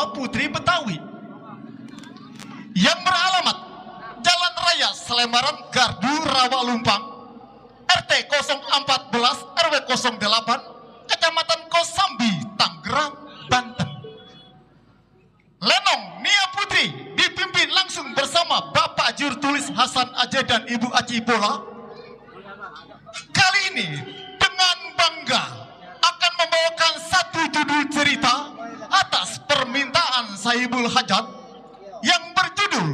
Tua Putri Betawi yang beralamat Jalan Raya Selembaran Gardu Rawalumpang RT 014 RW 08 Kecamatan Kosambi, Tangerang, Banten. Lenong Nia Putri dipimpin langsung bersama Bapak Jurtulis Hasan Aje dan Ibu Aci Bola. Kali ini dengan bangga akan membawakan satu judul cerita atas permintaan Sahibul Hajat yang berjudul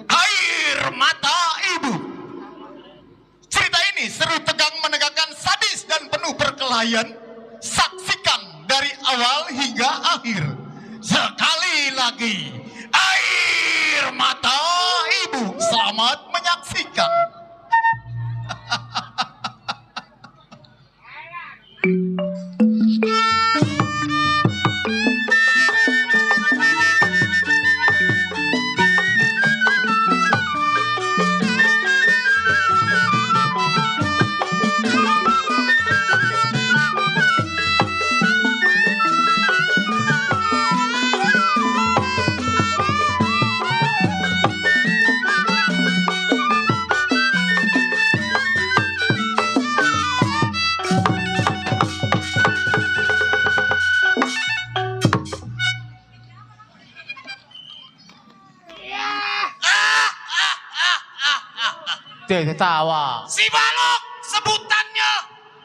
Air Mata Ibu. Cerita ini seru, tegang, menegangkan, sadis dan penuh perkelahian. Saksikan dari awal hingga akhir. Sekali lagi, Air Mata Ibu. Selamat menyaksikan. Tawa. Si balok sebutannya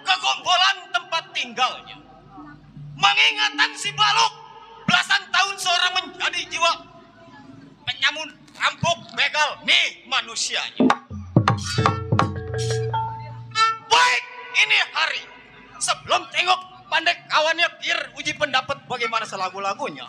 kegombolan tempat tinggalnya. Mengingatan si balok belasan tahun seorang menjadi jiwa penyamun, rampok, begal, nih manusianya. Baik, ini hari sebelum tengok pandai kawannya biar uji pendapat bagaimana selagu-lagunya.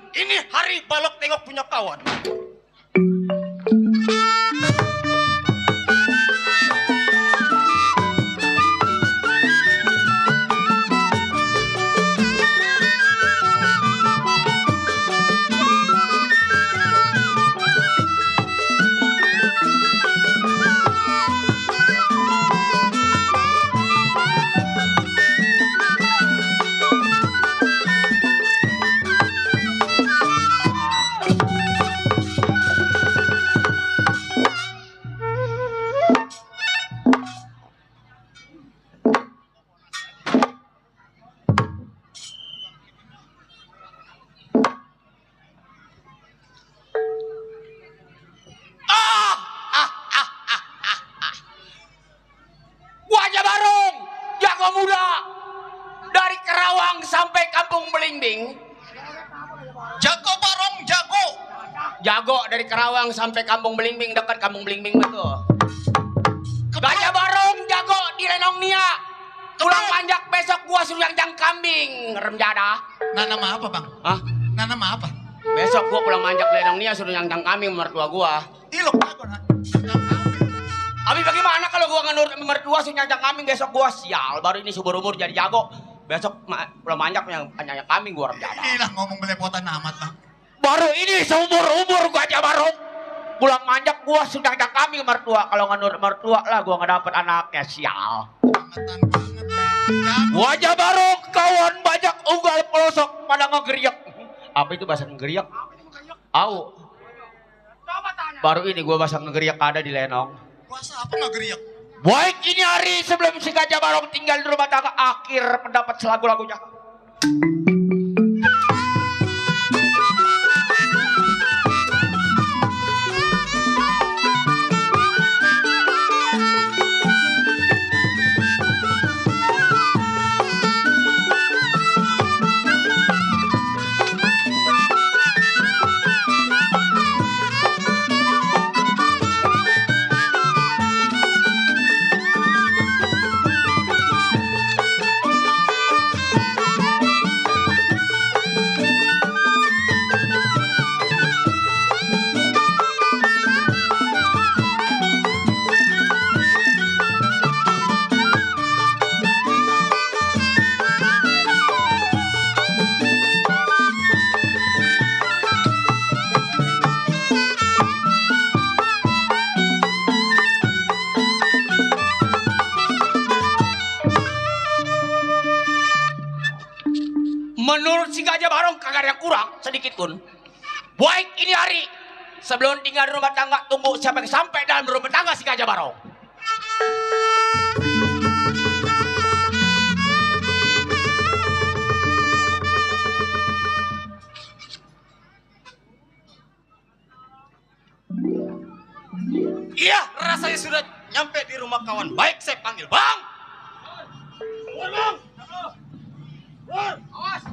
Ini hari balok tengok punya kawan. Jago dari Karawang sampai Kampung Belimbing, dekat Kampung Belimbing betul. Gajah Barong jago di Lenong Nia. Tulang panjang besok gua suruh yang kambing remjada. Nama apa bang? Hah? Nama apa? Besok gua pulang manjak Lenong Nia suruh yang kambing mertua gua. Ilok jago nak. Abi bagaimana kalau gua ngenurut mertua suruh yang kambing besok gua sial. Baru ini subur umur jadi jago. Besok pulang manjak yang kambing gua remjada. Inilah ngomong belepotan amat bang. Baru ini seumur umur gua aja baru pulang manjak gua sudah ada kambing mertua. Kalau nggak nurut mertua lah gua nggak dapet anaknya sial. Bangetan banget. Gua aja baru kawan banyak unggal pelosok pada ngegeriak. Apa itu bahasa ngegeriak? Au. Baru ini gua bahasa ngegeriak ada di Lenong. Puasa apa ngegeriak? Baik, ini hari sebelum si Gajah Barong tinggal di rumah tangga, akhir pendapat selagu-lagunya. Menurut si Gajah Barong kagak ada yang kurang sedikit pun. Baik, ini hari sebelum tinggal di rumah tangga, tunggu siapa yang sampai dalam rumah tangga si Gajah Barong. Iya, rasanya sudah nyampe di rumah kawan. Baik, saya panggil Bang. Keluar, Bang. Keluar. Awas.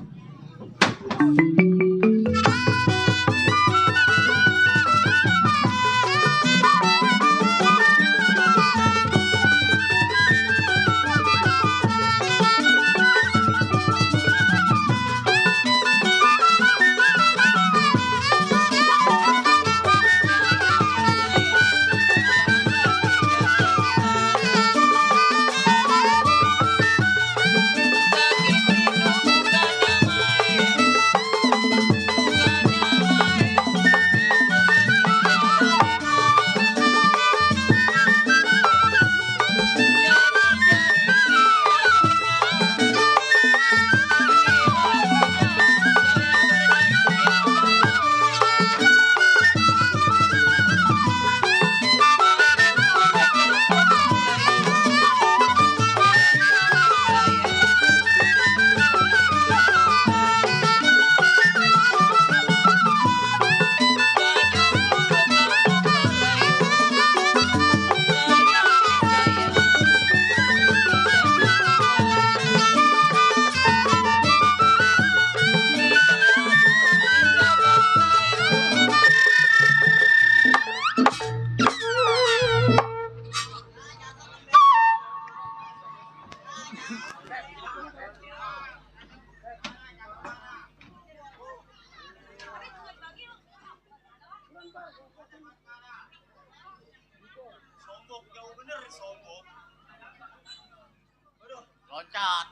Sombong, jauh bener sombong. Aduh, Loncat.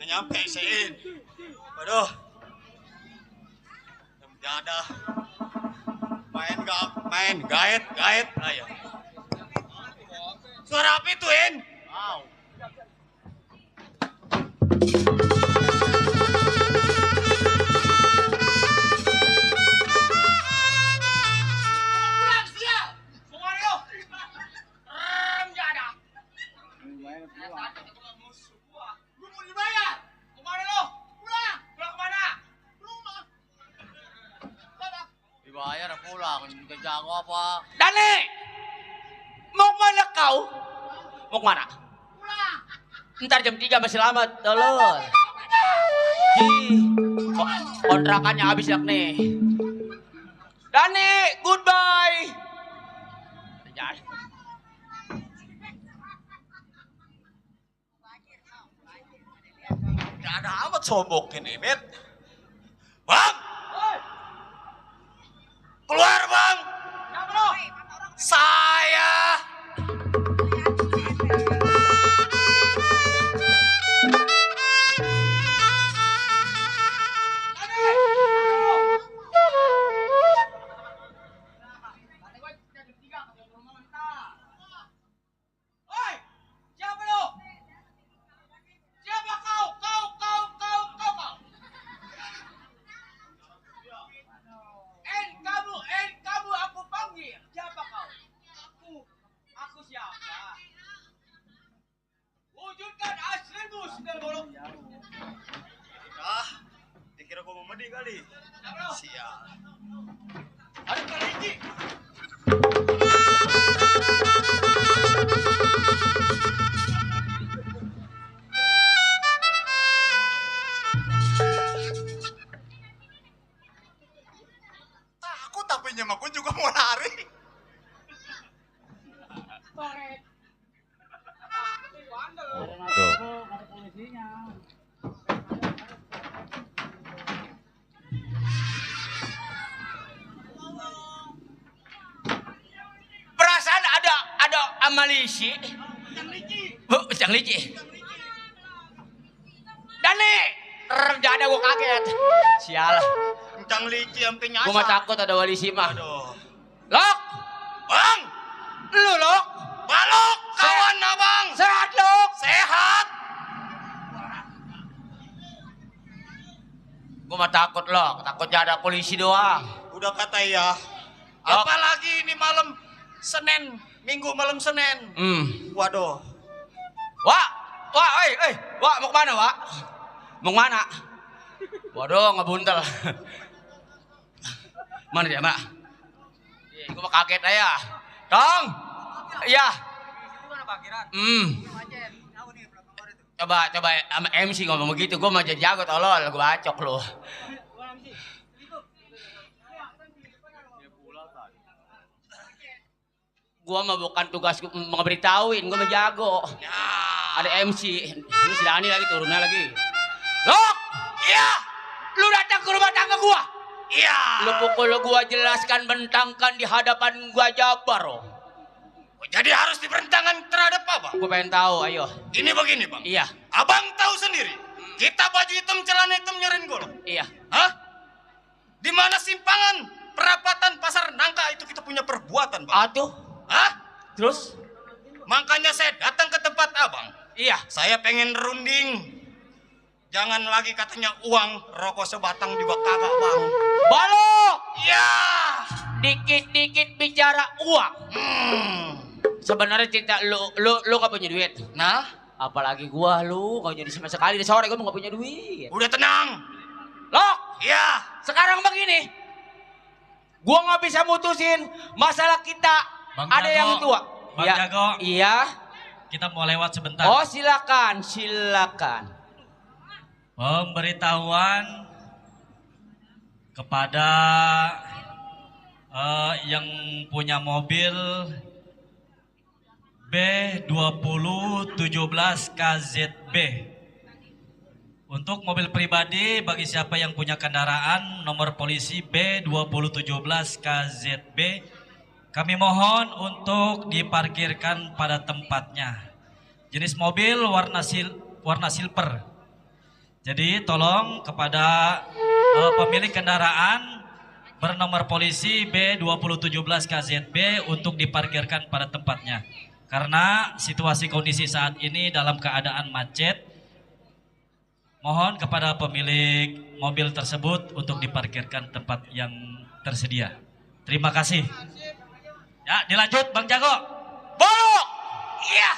nggak nyampe sein. Aduh, ada main gaet. Ayo. Suara apa itu, In? Wow. Dibayar pulang, juga jago apa? Dani, mau kemana kau? Mau kemana? Ntar jam 3 masih lama, tolong. Kontrakannya habis ya nih. Dani, goodbye. Jangan. Gak ada amat sombong ini, Mit. Bang! Keluar, Bang! Saya! NK Ah, dikira gua mau medi kali. Sial. Ada kelinci. Takut tapi nyemakun juga mau lari. Perasaan ada amalisi. Cang lici. Dani, ada gua kaget. Sial. Kencang lici sampai nyasar. Gua mah takut ada walisi mah. Aduh. Lok, Bang, lu Lok. balok kawan abang. Sehat Lok. Sehat. Gua mah takut Lok, takutnya ada polisi doang. Udah kata ya. Apalagi ini malam Senin, Minggu malam Senin. Waduh. Wak, Wak mau kemana Wak? Mau kemana? Waduh ngebuntel. Mana dia Mak? Gue mah kaget aja. Tong, iya. Coba sama MC ngomong begitu, gue mah jadi jago tolol, gue bacok lu. Gue mah bukan tugas ngeberitahuin, gue mah jago. Ada MC, ini si Dani lagi turunnya lagi. Lok, Iya. lu datang ke rumah tangga gua. Iya. Lu pukul gua jelaskan, bentangkan di hadapan gua jabar. Oh. Jadi harus diperintahkan terhadap abang. Gua pengen tahu, ayo. Ini begini bang. Iya, Abang tahu sendiri. Kita baju hitam, celana hitam, nyeren golok. iya. Hah? Di mana simpangan perapatan pasar nangka itu kita punya perbuatan bang. Atuh, Hah? terus? Makanya saya datang ke tempat abang. Iya. Saya pengen runding. Jangan lagi katanya uang, rokok sebatang juga kagak bang. Balok! Iya. Dikit-dikit bicara uang. Sebenarnya cerita lu gak punya duit. Nah, Apalagi gua lu, gak jadi sama sekali di sore gua gak punya duit. udah tenang. Lok, Iya. sekarang begini. Gua nggak bisa mutusin masalah kita. Bang ada Jago, yang tua. Bang Ya, Jago. iya. Kita mau lewat sebentar. Oh silakan, silakan. Pemberitahuan kepada yang punya mobil B2017 KZB. Untuk mobil pribadi bagi siapa yang punya kendaraan nomor polisi B2017 KZB, kami mohon untuk diparkirkan pada tempatnya. Jenis mobil warna silver. Jadi tolong kepada pemilik kendaraan bernomor polisi B2017 KZB untuk diparkirkan pada tempatnya. Karena situasi kondisi saat ini dalam keadaan macet, mohon kepada pemilik mobil tersebut untuk diparkirkan tempat yang tersedia. Terima kasih. Ya, dilanjut Bang Jago. Bolok. Iya.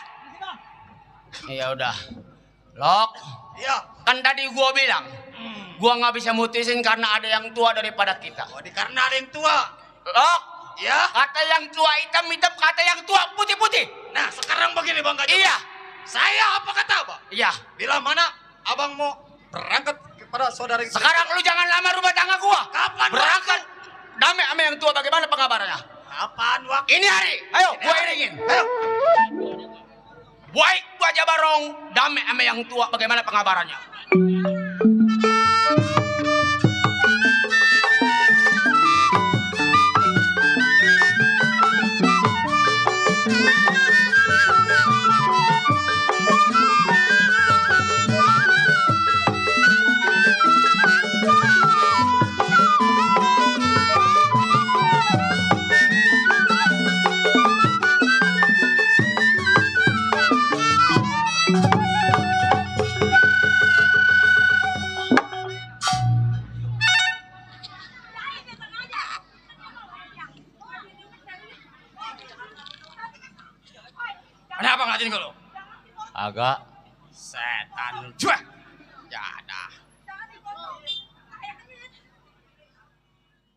Ya udah. Lok, Iya. kan tadi gua bilang, gua nggak bisa mutusin karena ada yang tua daripada kita. Oh, karena ada yang tua. Lok, Iya. kata yang tua hitam, kata yang tua putih-putih. Nah, sekarang begini Bang Kajol. Iya. Saya apa kata Abang? Iya. Bila mana Abang mau berangkat kepada saudara yang Sekarang lu jangan lama rumah tangga gua. Kapan Berangkat. Damai sama yang tua, bagaimana pengabarannya? Kapan waktu? Ini hari. Ayo, Ini gua hari. iringin. Ayo. Baik, gua aja barong. Damai sama yang tua, bagaimana pengabarannya? setan. Cuah. Jadah.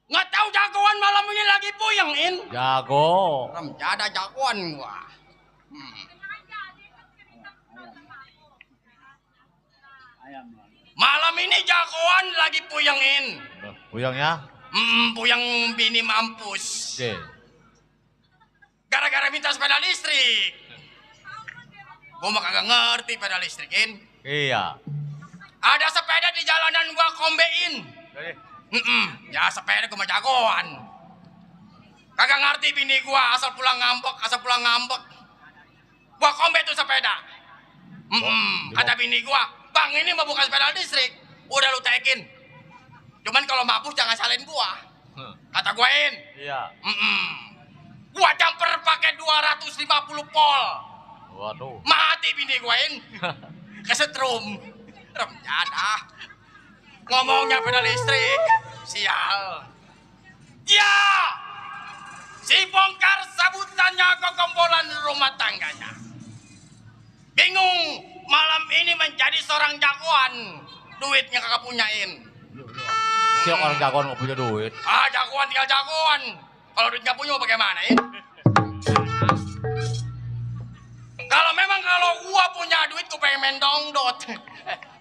Nggak tahu jagoan malam ini lagi puyeng, In. Jago. Jadah jagoan gua. Malam ini jagoan lagi puyeng, In. Puyangnya? Puyeng bini mampus. Oke. Gara-gara minta sepeda listrik. Gua mah kagak ngerti sepeda listrik, In. Iya. Ada sepeda di jalanan gua kombein. Jadi, Ya sepeda gua mah jagoan. Kagak ngerti bini gua asal pulang ngambek. Gua kombe tuh sepeda. Kata bini gua, "Bang, ini mah bukan sepeda listrik. Udah lu tekin. Cuman kalau mabuk jangan salahin gua." Kata gua, In. iya. Gua jumper pakai 250 volt. Waduh. Mati bini gua, In. Kesetrum. Jadah. Ngomongnya sepeda listrik. Sial. Ya. Si bongkar sabutannya ke gombolan rumah tangganya. Bingung malam ini menjadi seorang jagoan. Duitnya kagak punyain. Siapa orang jagoan nggak punya duit? Jagoan tinggal jagoan. Kalau duit nggak punya mau bagaimana, In? Kalau gua punya duit gua pengen main dongdot.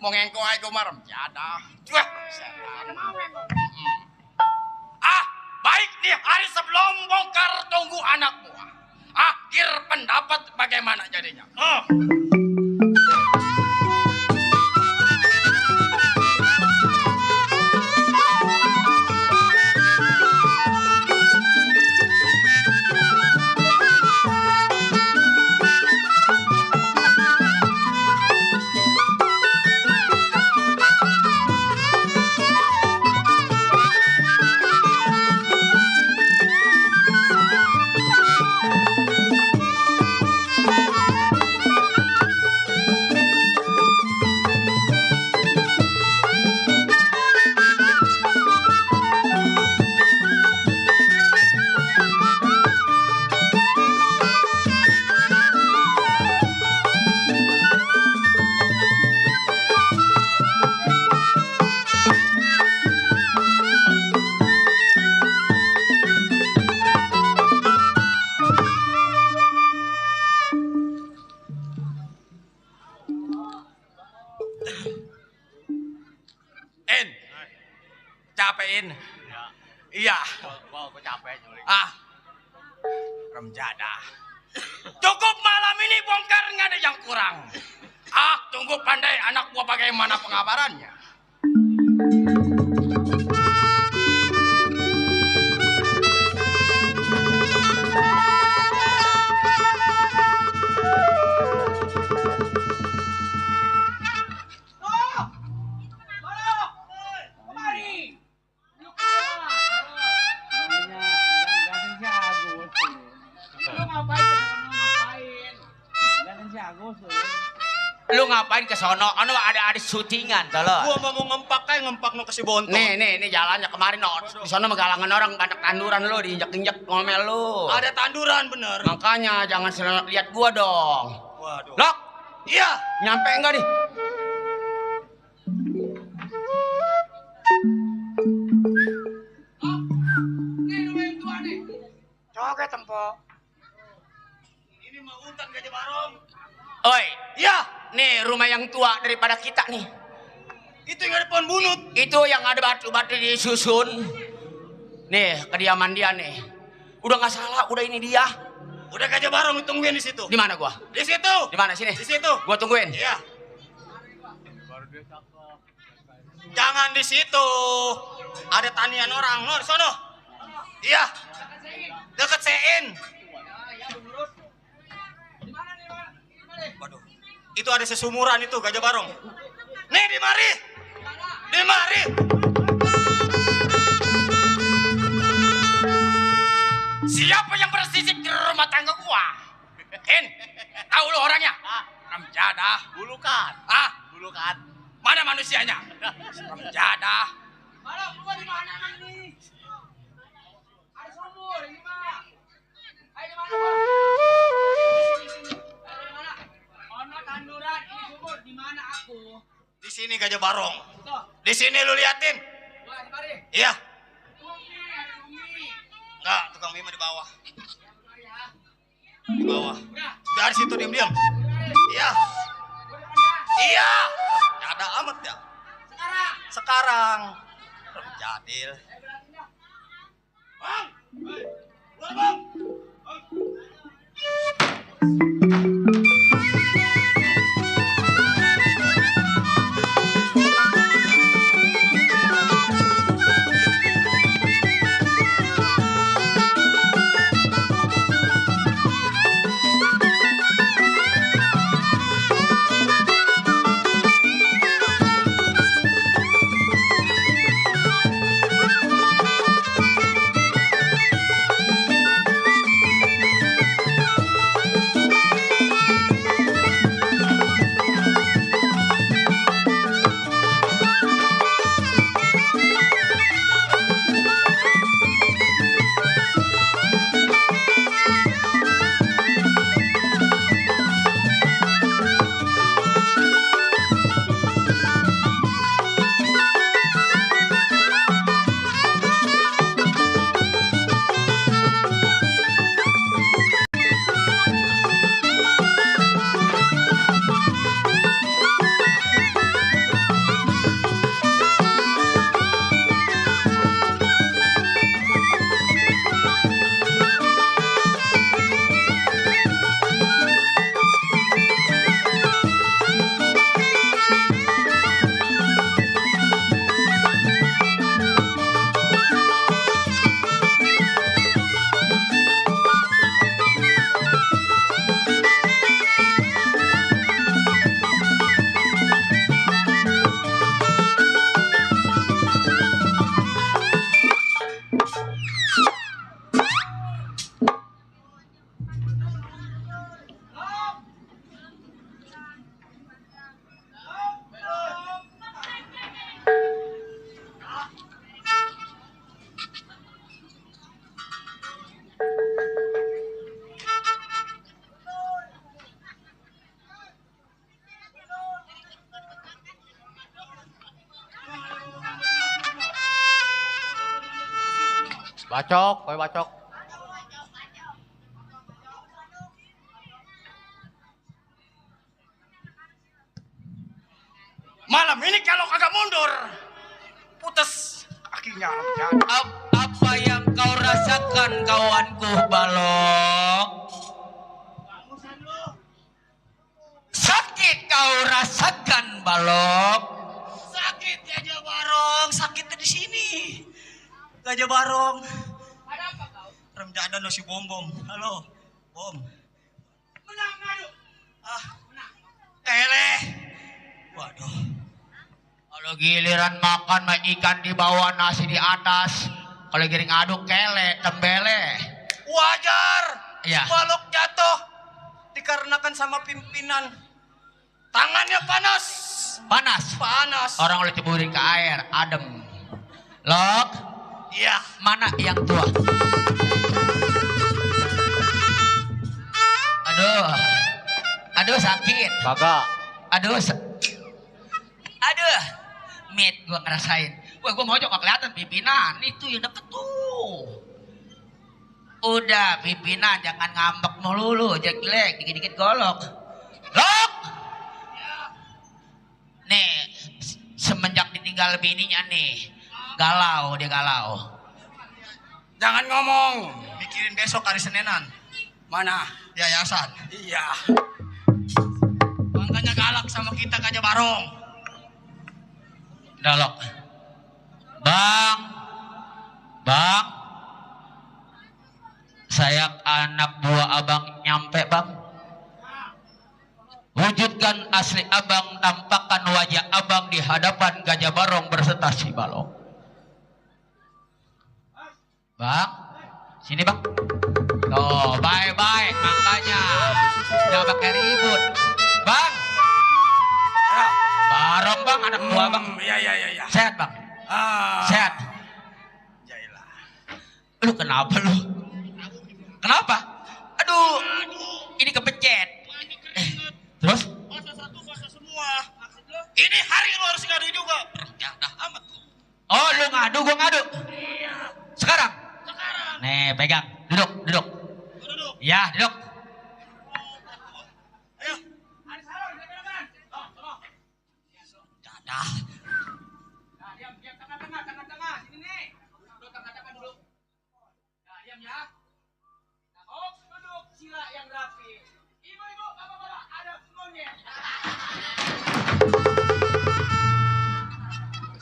Mau ngengko aja gua marem. Jadah. Wah, setan. Baik nih hari sebelum bongkar tunggu anak gua. Akhir pendapat bagaimana jadinya? Capein. Iya. Gua capek nyuri. Remjadah. Cukup malam ini bongkar nggak ada yang kurang. Tunggu pandai anak gua bagaimana pengabarannya. Lu ngapain ke sono? Anu ada syutingan tolong. Gua mau ngempak no ke si Bontot. Nih jalannya kemarin di sono megalangan orang banyak tanduran lu diinjek-injek ngomel lu. Ada tanduran bener. Makanya jangan selalu lihat gua dong. Waduh. Lok, Iya. nyampe enggak nih? Nih rumah yang tua nih. Coba tempo. Ini mah hutan Gajah Barong. Oi, Iya. nih rumah yang tua daripada kita nih. Itu yang ada pohon bunut. Itu yang ada batu-batu disusun. Nih kediaman dia nih. Udah nggak salah, udah ini dia. Udah Gajah Barong tungguin di situ. Di mana gua? Di situ. Di mana sini? Di situ. Gua tungguin. Iya. Jangan di situ. Ada tanian orang, no, di sono. Iya. Dekat Sein. Waduh. Itu ada sesumuran itu Gajah Barong. Nih di mari. Di mari. Siapa yang bersisik di rumah tangga gua? Tahu lu orangnya? Ramjadah. Bulukan. Bulukan. Mana manusianya? Ramjadah. Malam gua di mana ini? Ada sumur ini mah. Ayo di mana gua? Sini. Ayo di mana? Ono tanduran ini sumur. Di mana aku? Di sini Gajah Barong. Di sini lu liatin. Iya. Enggak, tukang mie mah di bawah. Di bawah. Dari situ diam-diam. Iya. Iya. Nggak ada amat ya. Sekarang. Jadil. Bang. Keluar, Bang. Bacok, kowe bacok. Malam ini kalau kagak mundur, putus kakinya. Apa yang kau rasakan kawanku balok? Sakit kau rasakan balok? Sakit Gajah Barong, sakitnya di sini. Gajah Barong. Ada apa kau? Rem jadan lo si bom. Halo, bom. Menang ngadu. Tele. Waduh. Kalau giliran makan mah ikan di bawah, nasi di atas. Kalau giring aduk kele, tembele. Wajar. Iya. Balok jatuh dikarenakan sama pimpinan. Tangannya panas. Panas. Panas. Orang udah ceburin ke air, adem. Lok, Iya. mana yang tua? Aduh sakit. Kagak. Aduh, mit gua ngerasain. Wah, gua mau gak kelihatan pimpinan. Itu yang deket tuh. Udah pimpinan jangan ngambek melulu, jelek, dikit-dikit golok. Lok. Nih, semenjak ditinggal bininya nih, galau dia galau. Jangan ngomong. Mikirin besok hari Seninan. Mana? Yayasan. Iya. Makanya galak sama kita Gajah Barong. Dalok. Bang. Saya anak buah abang nyampe bang. Wujudkan asli abang, tampakkan wajah abang di hadapan Gajah Barong berserta si balok. Bang, sini bang. Tuh, baik-baik, makanya jangan pakai ribut. Bang, Barong bang, anak buah bang. Iya. Sehat bang, sehat. Jailah. Lu kenapa lu? Kenapa? Aduh, ini kepencet. Terus? Basah satu, basah semua. Ini hari lu harus ngadu juga. Ya dah amat lu. Oh, lu ngadu, gua ngadu. Iya. Sekarang. Sekarang. Nih, pegang. Duduk, duduk. Duduk. Ya, duduk. Ayo. Dadah. Nah, diam tengah-tengah sini nih. Duduk tengah-tengah dulu. Nah, diam ya. Nah, duduk sila yang rapi. Ibu-ibu, bapak-bapak, ada semuanya.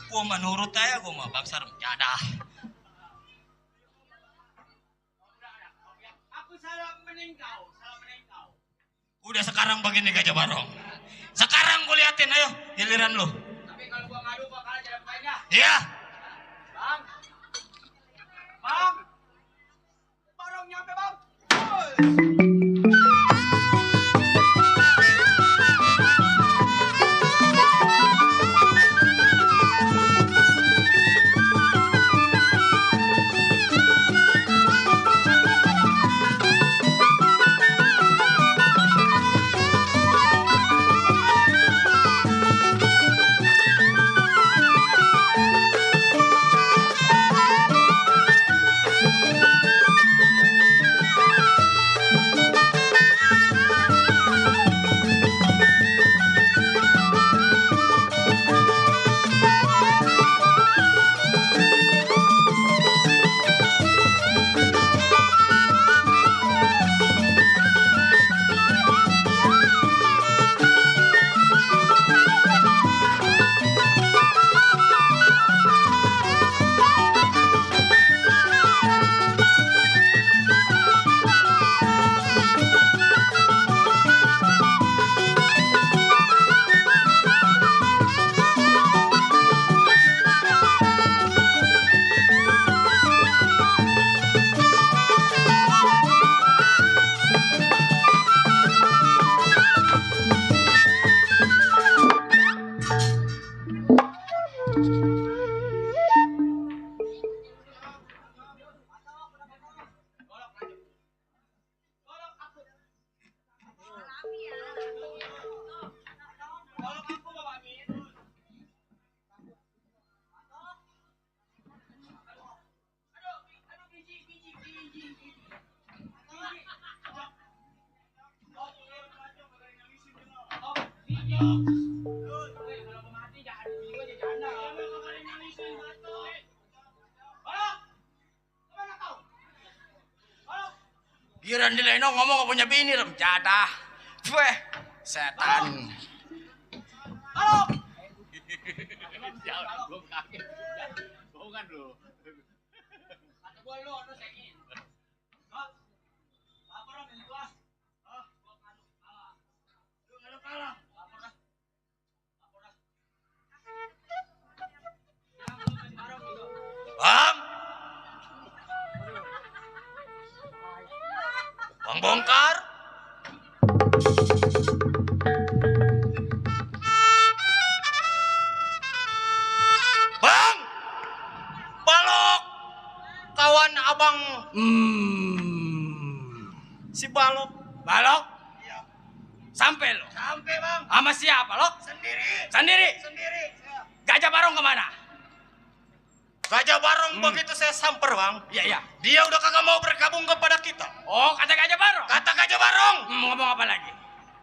Gua menurut aja gua mah bangsar jadah. Aku salah meningkau. Udah sekarang begini Gajah Barong. Sekarang gua liatin ayo giliran lu. Tapi kalau gua ngadu bakalan jadi pemainnya. Iya. Bang. Barong nyampe, Bang. Giran di Lenong ngomong gak punya bini, rem jadah. Weh, setan. Halo. Bohongan lu. Kata gua lu sekin. Apa orang ini gua? Gua kalah. Lu kalah. Apa dah? Bang. Bang bongkar. Bang. Balok. Kawan abang. Si Balok. Balok? Iya. Sampai lo. Sampai bang. Sama siapa lo? Sendiri. Sendiri. Sendiri. Gajah Barong kemana? Gajah Barong begitu saya samper bang. Iya. Dia udah kagak mau bergabung kepada kita. Oh, kata Gajah Barong. Kata Gajah Barong. Ngomong apa lagi?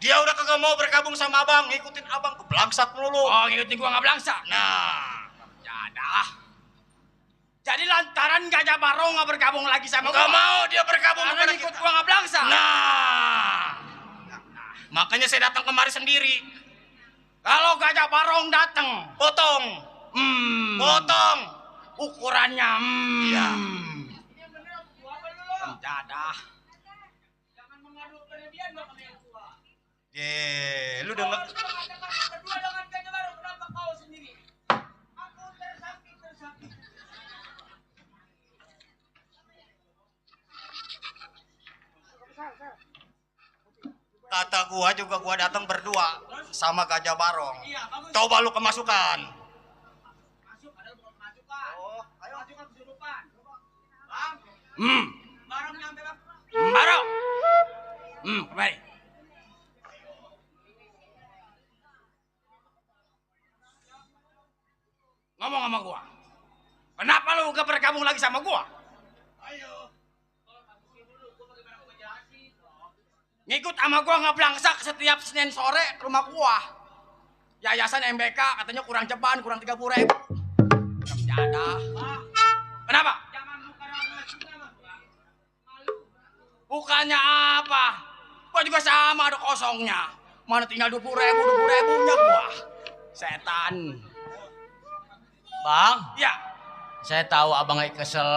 Dia udah kagak mau bergabung sama abang. Ngikutin abang ke belangsak melulu. Oh, ngikutin gua nggak belangsa. Nah. Jadah. Jadi lantaran Gajah Barong nggak bergabung lagi sama Nggak gua. mau dia bergabung Karena kepada ngikut kita. gua nggak belangsa. Nah. Makanya saya datang kemari sendiri. Kalau Gajah Barong datang, Potong. Potong. ukurannya. Iya. Jadah. Jangan mengadu berlebihan dong sama yang tua. Lu denger. Berdua dengan Gajah Barong, kenapa kau sendiri? Aku tersakit. Kata gua juga gua datang berdua sama Gajah Barong. Iya, bagus. Coba lu kemasukan. Masuk, padahal bukan kemasukan. Oh, ayo. Masukan kesurupan. Bang, Barong nyampe bang. Barong. Kembali. ngomong sama gua. Kenapa lu gak bergabung lagi sama gua? Ayo. Ngikut sama gua ngeblangsak setiap Senin sore ke rumah gua. Yayasan MBK katanya kurang ceban, kurang 30.000. Kurang jadah. Kenapa? Bukannya apa? Gua juga sama ada kosongnya. Mana tinggal 20.000 gua. Setan. Bang, Ya. saya tahu abang lagi kesel.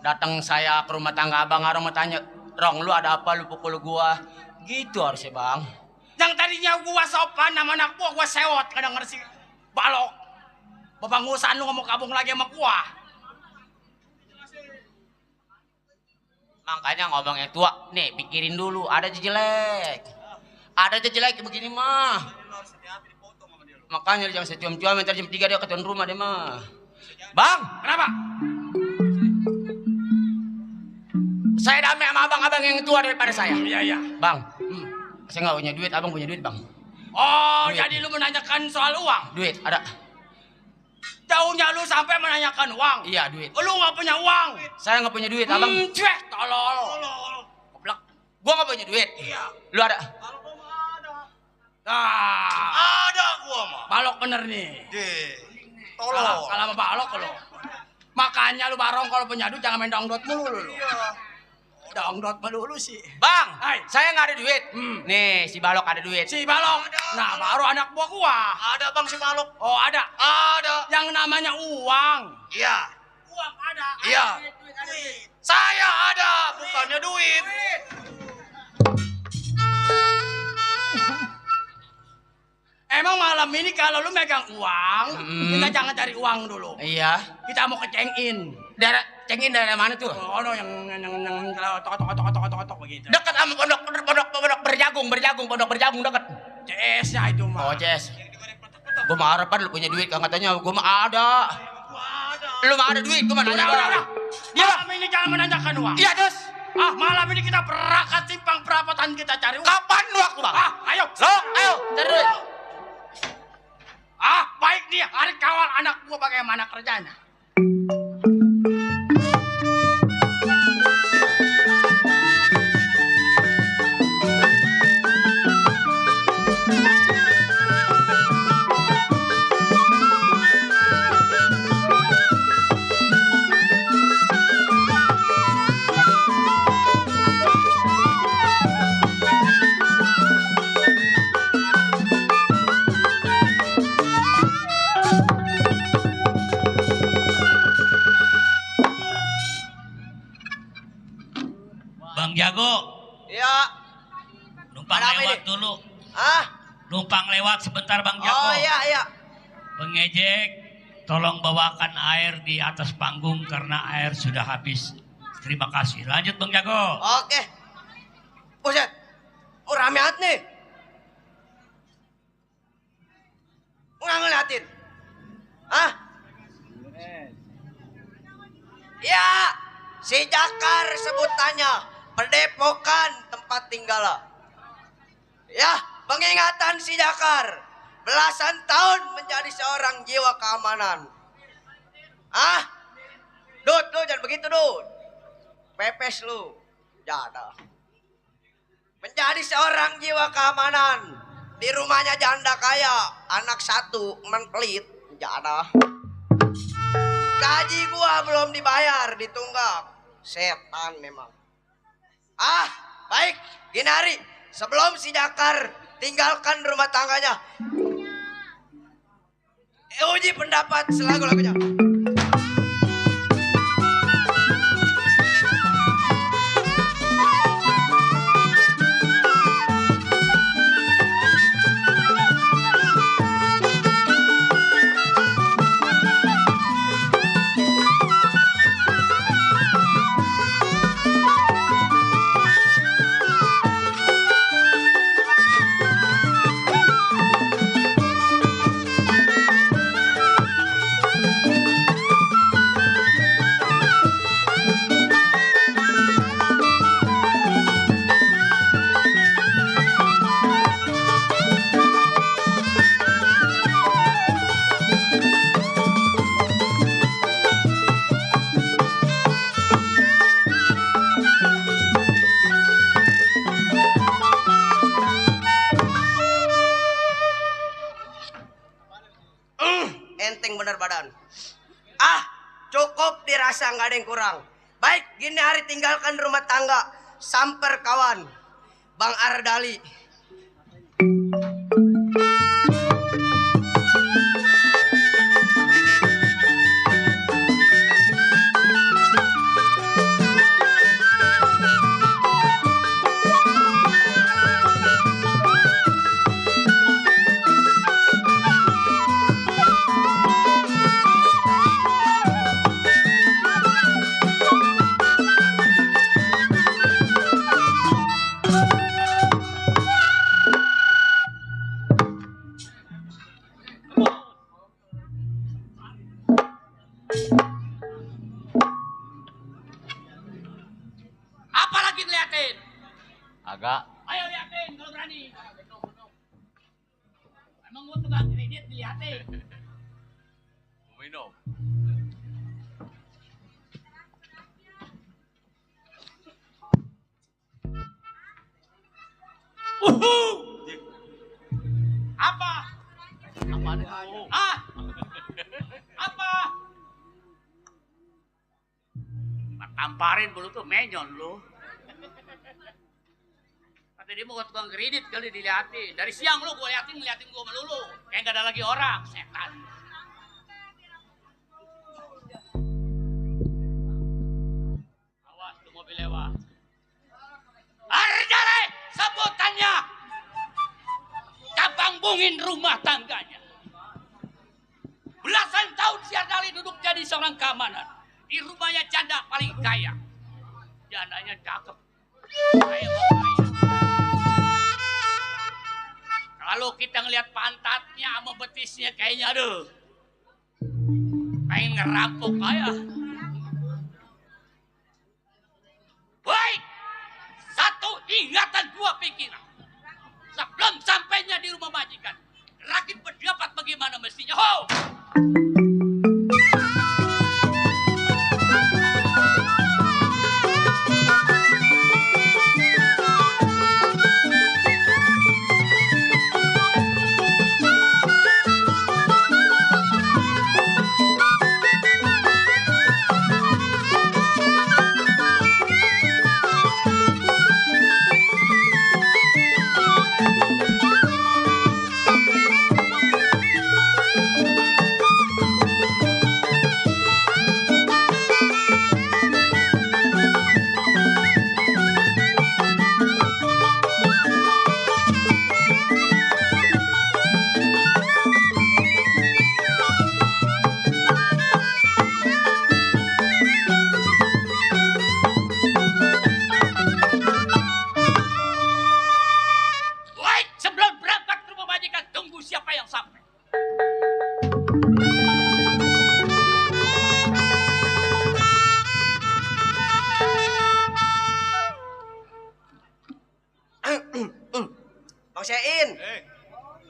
Datang saya ke rumah tangga abang, mau tanya, Rong, lu ada apa lu pukul gua? Gitu harusnya bang. Yang tadinya gua sopan sama anak gua sewot kadang ngerti balok. Babangusan lu ngomong kabung lagi sama gua. Makanya ngomong yang tua, nih pikirin dulu, ada aja jelek. Ada aja jelek begini mah. Makanya jangan secium-cium, ntar jam 3 dia ketuan rumah deh mah. Bang, Kenapa? saya damai sama abang-abang yang tua daripada saya. Iya. Bang, saya nggak punya duit, abang punya duit bang. Oh, Duit. jadi lu menanyakan soal uang? Duit, ada. Jauhnya lu sampai menanyakan uang? Iya, duit. Lu nggak punya uang? Saya nggak punya duit, abang. Cuek, tolol. Goblok. Gua nggak punya duit. Iya. Lu ada? Nah, Ada gua mah. balok bener nih. Tolong. Salah sama balok lu. Makanya lu barong kalau punya duit jangan main dangdut mulu lu. Dangdut melulu sih. Bang, Hai. saya nggak ada duit. Nih, si Balok ada duit. Si balok. Nah, baru anak buah gua. Ada bang si Balok. Oh, ada. Ada. Yang namanya uang. Iya. Uang ada. Iya. Duit. Saya ada, bukannya duit. Emang malam ini kalau lu megang uang, kita jangan cari uang dulu. Iya. Kita mau kecengin. Daerah cengin daerah mana tuh? Oh, no, yang tok begitu. Dekat sama pondok berjagung dekat. CS-nya itu mah. Oh, Ces. Gua mah harapan lu punya duit, kan katanya gua mah ada. Lu mah ada duit, gua mah nanya. Udah. Iya. Malam ini jangan menanyakan uang. Iya, Des. Ah, malam ini kita berangkat simpang perapatan kita cari uang. Kapan waktu, Bang? Ah, ayo. Ayo, cari duit. Ah, baik nih, hari kawal anak gua bagaimana kerjanya. Bang Jago, Iya. numpang Ada apa lewat ini? dulu. Ah. Numpang lewat sebentar Bang Jago. Oh iya. Pengejek, tolong bawakan air di atas panggung karena air sudah habis. Terima kasih. Lanjut Bang Jago. Oke. Buset. Oh rame banget nih. Nggak ngeliatin. Hah? Ya, si Jakar sebutannya. Pendepokan tempat tinggal. Ya, pengingatan si Jakar. Belasan tahun menjadi seorang jiwa keamanan. Ah, Dut, lu jangan begitu, Dut. Pepes lu. Jada. Menjadi seorang jiwa keamanan. Di rumahnya janda kaya, anak satu, pelit. Jada. Gaji gua belum dibayar, ditunggak. Setan memang. Ah, baik, gini hari. Sebelum si Jakar tinggalkan rumah tangganya. Uji pendapat selagu-lagunya. enteng bener badan. Ah, cukup dirasa nggak ada yang kurang. Baik, gini hari tinggalkan rumah tangga, samper kawan, Bang Ardali. Apa lagi ngeliatin? Agak. Ayo liatin kalau berani. Emang gua tukang kredit diliatin. Minum. Apa? Apaan itu? Ah? Apa? Tamparin dulu tuh menyon lu. Kata dia mau tukang kredit kali diliatin. Dari siang lu gua ngeliatin gua melulu. Kayak gak ada lagi orang, setan. Awas tuh mobil lewat. Arjale sebutannya. Kabangbungin rumah tangganya. Belasan tahun si Ardali duduk jadi seorang keamanan. Di rumahnya janda paling kaya. Jandanya cakep. Kaya banget. Kalau kita ngelihat pantatnya sama betisnya kayaknya aduh. Pengen ngerampok kaya. Baik. Satu ingatan dua pikiran. Sebelum sampainya di rumah majikan. Rakit berdapat bagaimana mestinya. Ho!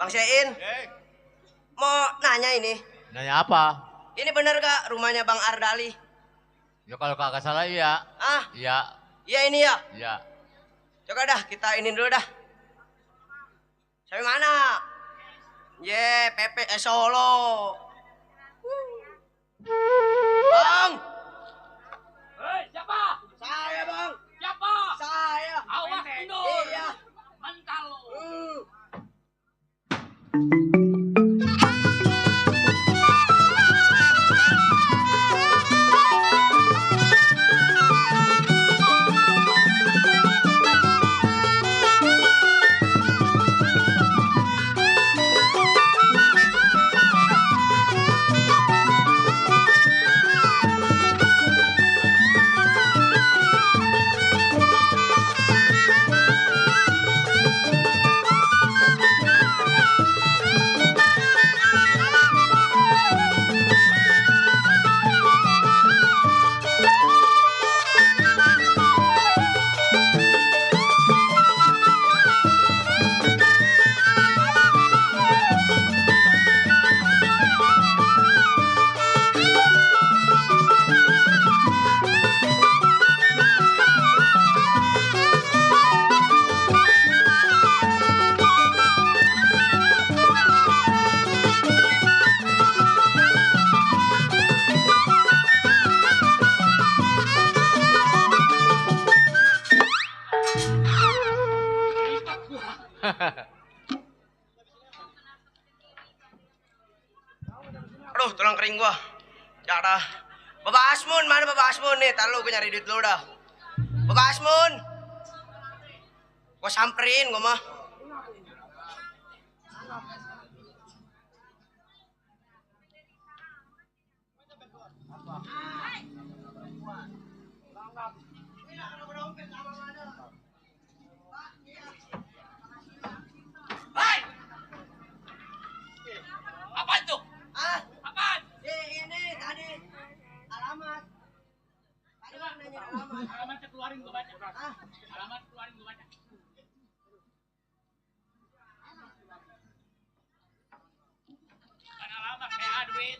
Bang Sein, mau nanya ini. Nanya apa? Ini bener gak rumahnya Bang Ardali? Ya kalau kagak salah iya. Ah, Iya. iya ini ya. Iya. Coba dah kita ini dulu dah. Sampai mana? Ye, Pepe Solo. Bang. Hei, siapa? Saya, Bang. Siapa? Saya. Awas mundur. Iya. Mental lu. Aduh, tulang kering gua. Jada. Bapak Asmun, mana Bapak Asmun nih? Tar lu, gua nyari duit dulu dah. Bapak Asmun. Gua samperin gua mah. Hai. Apaan tuh? Ah, Apaan? ini tadi alamat. Tadi Coba, nanya alamat. alamatnya keluarin gua baca. Ah, Alamat keluarin gua baca. Bukan alamat kayak duit.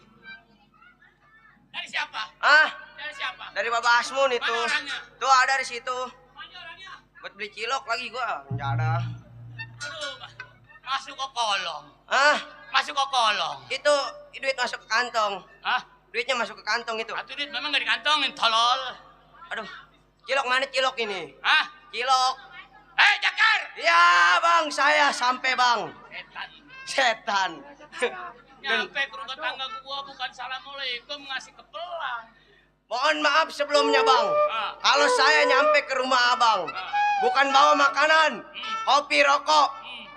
Dari siapa? ah, Dari siapa? dari Bapak Asmun itu. Mana orangnya? Tuh ada di situ. Mana orangnya? Buat beli cilok lagi gua. Jada. Aduh, masuk ke kolong. Ah, Masuk ke kolong. itu duit masuk ke kantong. Hah? Duitnya masuk ke kantong itu. Satu duit memang gak dikantongin, tolol. Aduh, cilok mana cilok ini? Hah? Cilok. Hei, Jakar! Ya bang, saya sampai bang. Setan. Setan. Nyampe ke rumah tangga gua bukan assalamualaikum ngasih kepelang. Mohon maaf sebelumnya bang. Ah. Kalau saya nyampe ke rumah abang, bukan bawa makanan, kopi, rokok,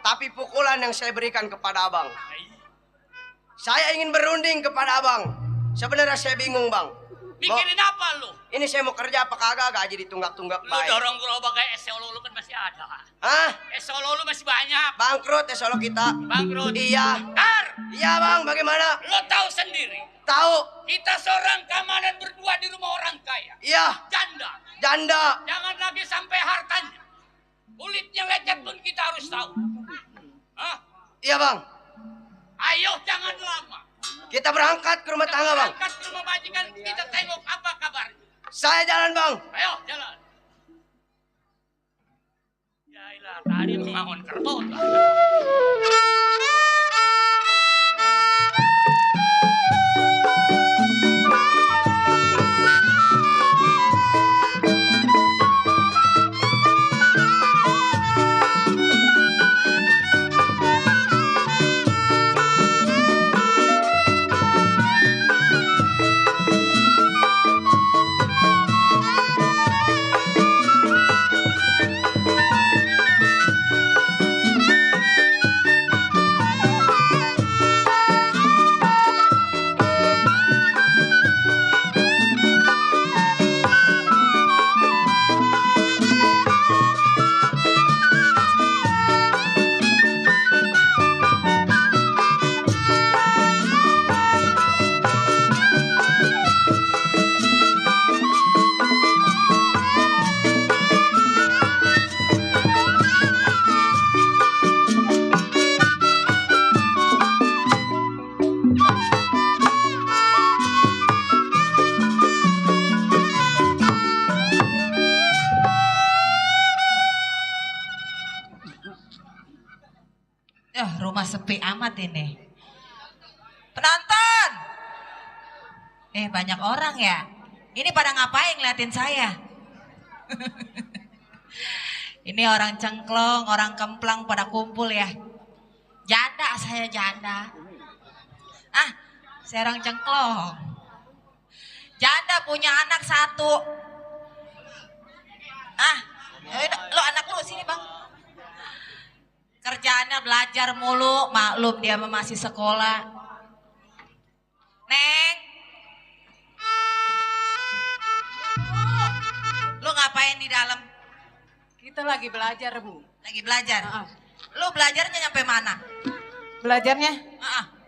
tapi pukulan yang saya berikan kepada abang. Saya ingin berunding kepada abang. Sebenarnya saya bingung bang. Mikirin apa lu? Ini saya mau kerja apa kagak, gaji ditunggak-tunggak Lu baik. dorong gerobak kayak es solo lu kan masih ada. Hah? Es solo lu masih banyak. Bangkrut ya solo kita. Bangkrut. Iya. Kar, Iya bang, bagaimana? lu tahu sendiri. Tahu? Kita seorang keamanan berdua di rumah orang kaya. Iya. Janda. Janda. Jangan lagi sampai hartanya. Kulitnya lecet pun kita harus tahu. Hah? Iya bang. Ayo jangan lama. Kita berangkat ke rumah tangga bang. Angkat ke rumah majikan, kita tengok apa kabarnya. Saya jalan bang. Ayo jalan. Ya ilah, tadi mengangon kerbau. Rumah sepi amat ini. Penonton. Banyak orang ya. Ini pada ngapain ngeliatin saya? Ini orang cengklong, orang kemplang pada kumpul ya. Janda, saya janda. Saya orang cengklong. Janda punya anak satu. Lo anak lu sini bang. Kerjaannya belajar mulu, maklum dia masih sekolah. Neng, lu ngapain di dalam? Kita lagi belajar, Bu. Lagi belajar? Lu belajarnya nyampe mana? Belajarnya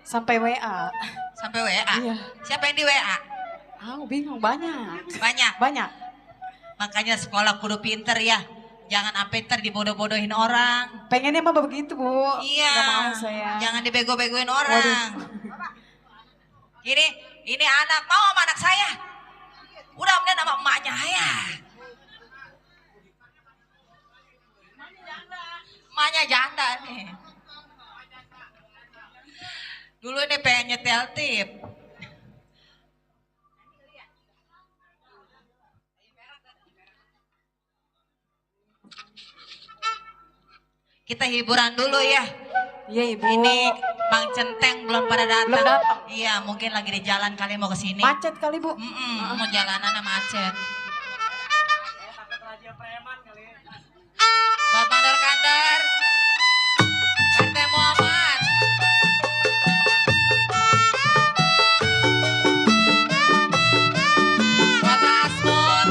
sampai WA. Sampai WA? Iya. Siapa yang di WA? Bingung, banyak. Banyak? Banyak. Makanya sekolah kudu pinter ya. Jangan sampai ntar dibodoh-bodohin orang. Pengennya mah begitu, Bu. Iya. Gak mau saya. Jangan dibego-begoin orang. Ini anak mau sama anak saya. Udah kemudian sama emaknya ya. Emaknya janda nih. Dulu ini pengen nyetel tip. Kita hiburan dulu ya. Iya ibu. Ini Bang Centeng belum pada datang. Belum datang. Iya, mungkin lagi di jalan kali mau ke sini. Macet kali bu. Mau jalanan macet. Buat mandor-kandor. RT Muhammad. Buat Asmut.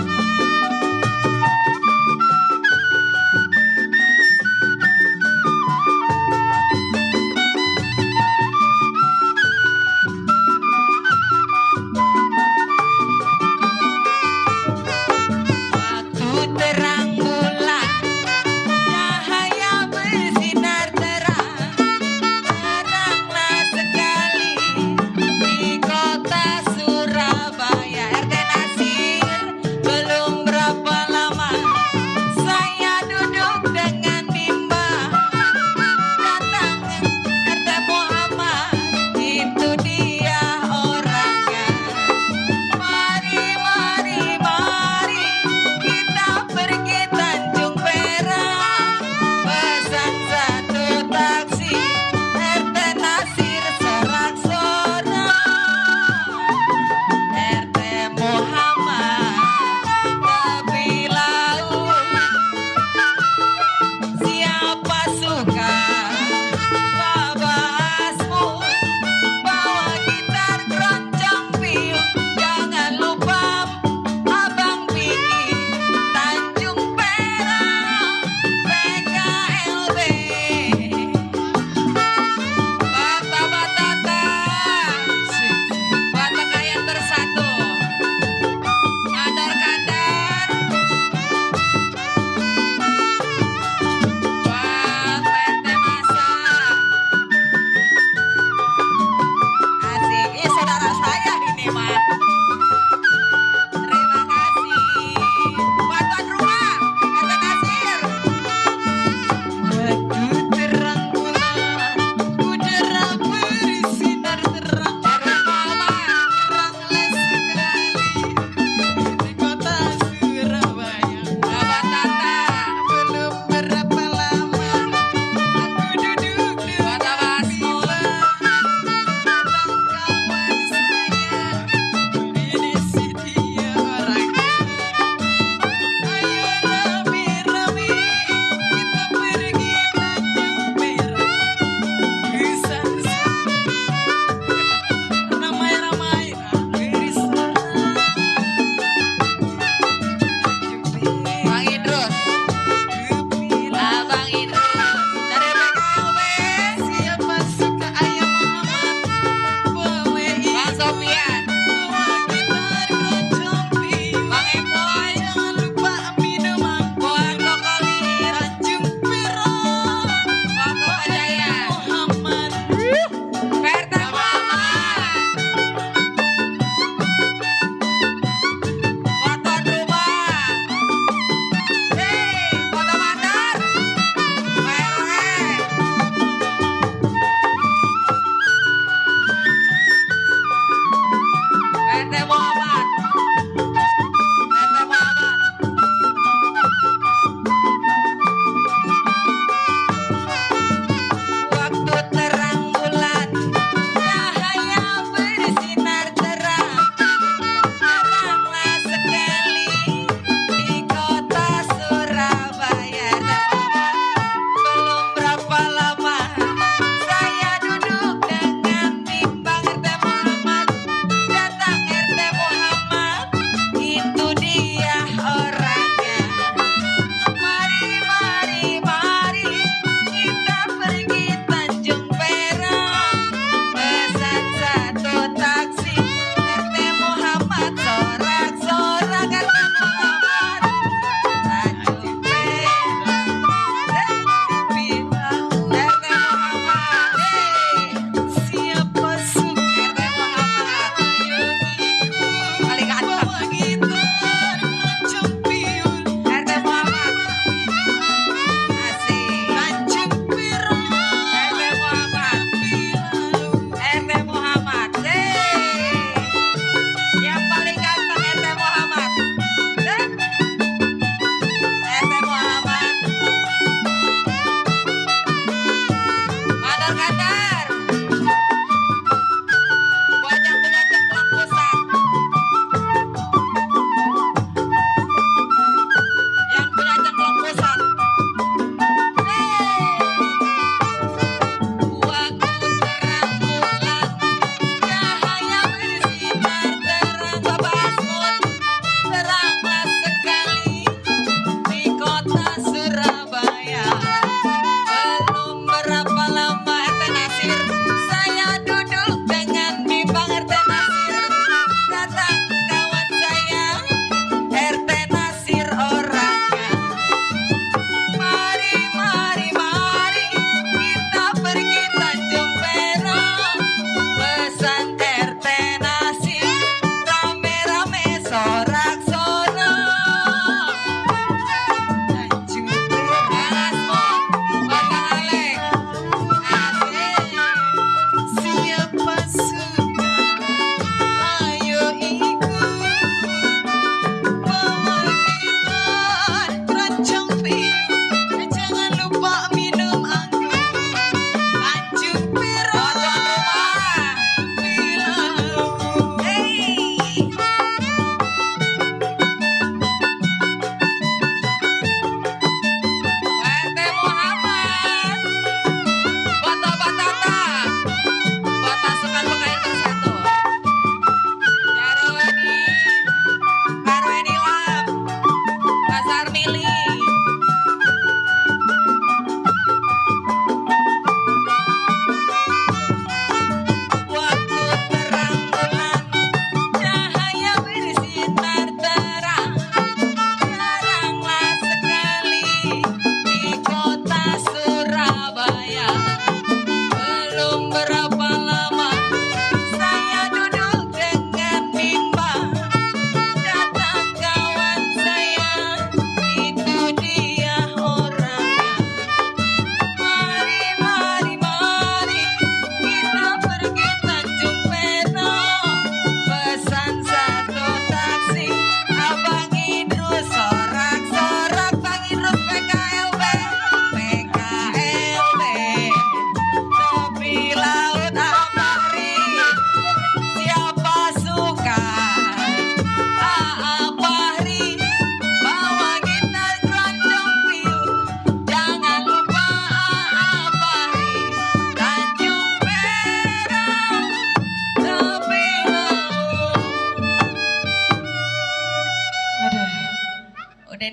Waktu terang bulan, cahaya bersinar terang, teranglah sekali di kota Surabaya. RT Nasir, belum berapa lama saya duduk dengan Bimba. Datang RT Muhammad, itu dia orangnya. Mari, mari, mari kita pergi Tanjung Perak. Pesan satu taksi, RT Nasir sorak-sorak. RT Muhammad tepi laut, siapa suka Baba Asmut bawa gitar keroncong piung. Jangan lupa Abang Piki Tanjung Perak PKLB. Bata-batata Batakayan bersatu. Mandor-kandar buat PT Masa. Asik, ini saudara saya ini mah. Terima kasih. Buat tuan rumah, RT Nasir. Waktu terang bulan, udara bersinar terang. RT Muhammad. Teranglah sekali di kota Surabaya. Bapak Tata. Belum berapa lama aku duduk buat Abah Asmut. Kawan saya, ini si dia orangnya. Ayo rame-rame kita pergi Tanjung Perak. Kesana ramai-ramai berisara. Bang Idrus, Abang Idrus dari PKLB. Siapa suka ayam Muhammad, Bang Sofian, gitar keroncong piung. Bang Epoy, jangan lupa minuman buat Kokolir. Tanjung Perak, Bang Kepajaya Muhammad, Perta Muhammad. Buat tuan rumah, foto mandor, PRW.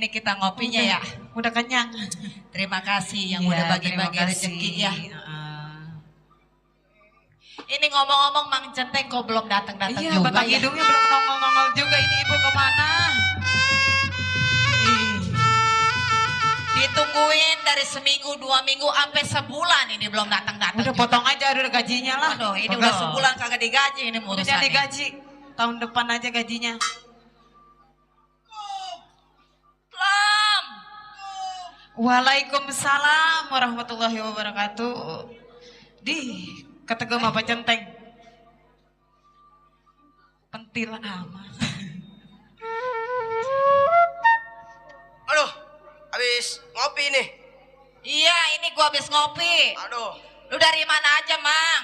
ini kita ngopinya ya. Udah kenyang. Terima kasih yang Iya, udah terima bagi-bagi kasih. rezeki ya. Heeh. Ini ngomong-ngomong Mang Centeng kok belum datang-datang Iya, juga batang ya. hidungnya belum nongol-nongol juga, ini ibu kemana? Ih, Ditungguin dari seminggu, 2 minggu, sampai sebulan ini belum datang-datang. udah potong aja udah gajinya lah. Aduh, ini Kagak. udah sebulan kagak digaji ini Udah urusannya. digaji. Tahun depan aja gajinya. Belum. Waalaikumsalam warahmatullahi wabarakatuh. Kata gue apa Centeng? Pentil amat. Aduh, habis ngopi nih. Iya, ini gua habis ngopi. Aduh, Lu dari mana aja, Mang?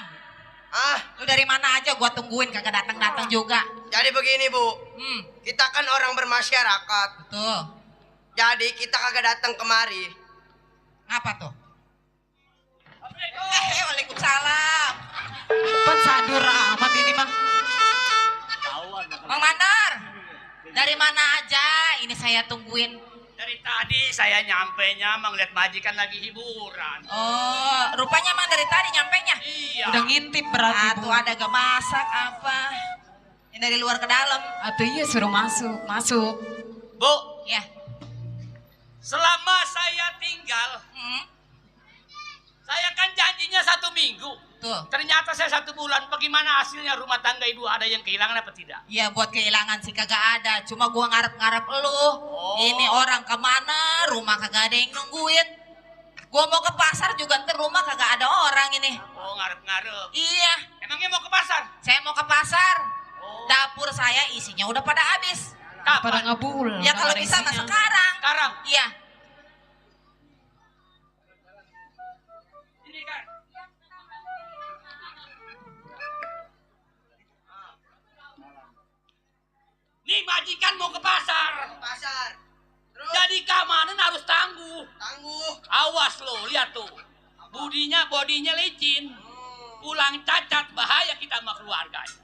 ah, Lu dari mana aja gua tungguin kagak datang-datang juga. jadi begini Bu, Hmm, kita kan orang bermasyarakat, betul. jadi kita kagak datang kemari. Apa tuh? Waalaikumsalam. Pan sadur amat ini mah. Mang Mandar, dari mana aja? Ini saya tungguin. Dari tadi saya nyampenya melihat majikan lagi hiburan. Oh, rupanya Mang dari tadi nyampenya. Iya. Udah ngintip berarti Bu. Tuh ada gak masak apa? Ini dari luar ke dalam. Atau iya suruh masuk, masuk. Bu, Ya. selama saya tinggal, Hmm, saya kan janjinya 1 minggu. tuh. Ternyata saya 1 bulan. Bagaimana hasilnya rumah tangga ibu, ada yang kehilangan apa tidak? Ya buat kehilangan sih kagak ada. Cuma gua ngarep-ngarep lu. Oh. Ini orang kemana? Rumah kagak ada yang nungguin. Gua mau ke pasar juga ntar rumah kagak ada orang ini. Oh, ngarep-ngarep. Iya, Emangnya mau ke pasar? saya mau ke pasar. Oh. Dapur saya isinya udah pada habis. Pada Kapan? ngebul. Ya kalau ada bisa mah isinya. sekarang. Sekarang. Iya. Ini kan. Nih majikan mau ke pasar. Pasar, terus Jadi keamanan harus tangguh. tangguh. Awas lo, lihat tuh. Bodinya licin. Pulang cacat, bahaya kita sama keluarganya.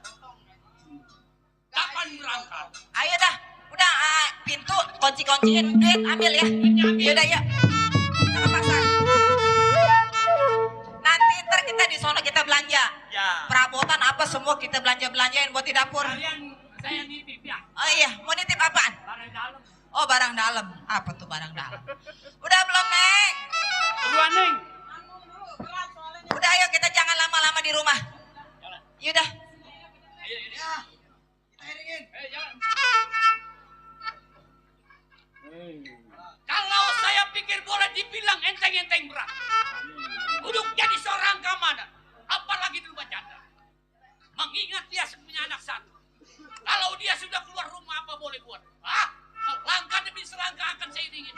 Kapan berangkat? Ayo dah. Udah pintu kunci-kunciin duit ambil ya. Yaudah yuk. Kita ke pasar. Nanti ntar kita di sono kita belanja. Ya. Perabotan apa semua kita belanja-belanjain buat di dapur. Kalian saya nitip ya. Oh iya, mau nitip apaan? Barang dalam. Oh barang dalam. Apa tuh barang dalam? Udah belum, Neng? Buruan, Neng. Udah ayo kita jangan lama-lama di rumah. Yaudah. Ayo, ayo. Ya, kita iringin. Jalan. Kalau saya pikir boleh dibilang enteng-enteng berat. Uduk jadi seorang keamanan, apalagi di rumah janda. Mengingat dia punya anak 1. Kalau dia sudah keluar rumah apa boleh buat? Langkah demi selangkah akan saya iringin.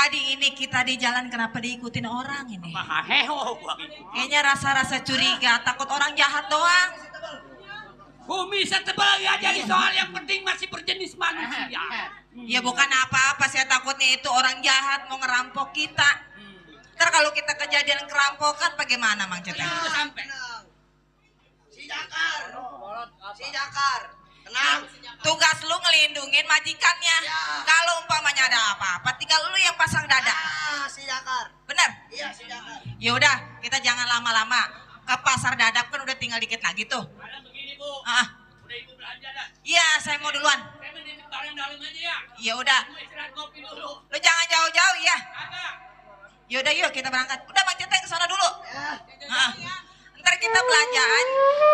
Tadi ini kita di jalan kenapa diikutin orang ini? Maheho gua gitu. Kayaknya rasa-rasa curiga, takut orang jahat doang. Bumi setebal ya jadi soal yang penting masih berjenis manusia. Ya bukan apa-apa, saya takutnya itu orang jahat mau ngerampok kita. Ntar kalau kita kejadian kerampokan bagaimana Mang Ceteng? Udah sampai. Si Jakar, tenang. Tugas lu ngelindungin majikannya. Kalau umpamanya ada apa-apa, tinggal lu yang pasang dada. Si Jakar. Bener? Iya, si Jakar. Ya udah, kita jangan lama-lama. Ke pasar dadap kan udah tinggal dikit lagi tuh. Ada begini Bu. Udah ibu belanja dah. Iya, saya mau duluan. Saya mending bareng dalam aja ya. Ya udah, Gue istirahat kopi dulu. lu jangan jauh-jauh ya. Ada. Ya udah yuk kita berangkat. Udah Bang Ceteng ke sana dulu. Ntar kita belanjaan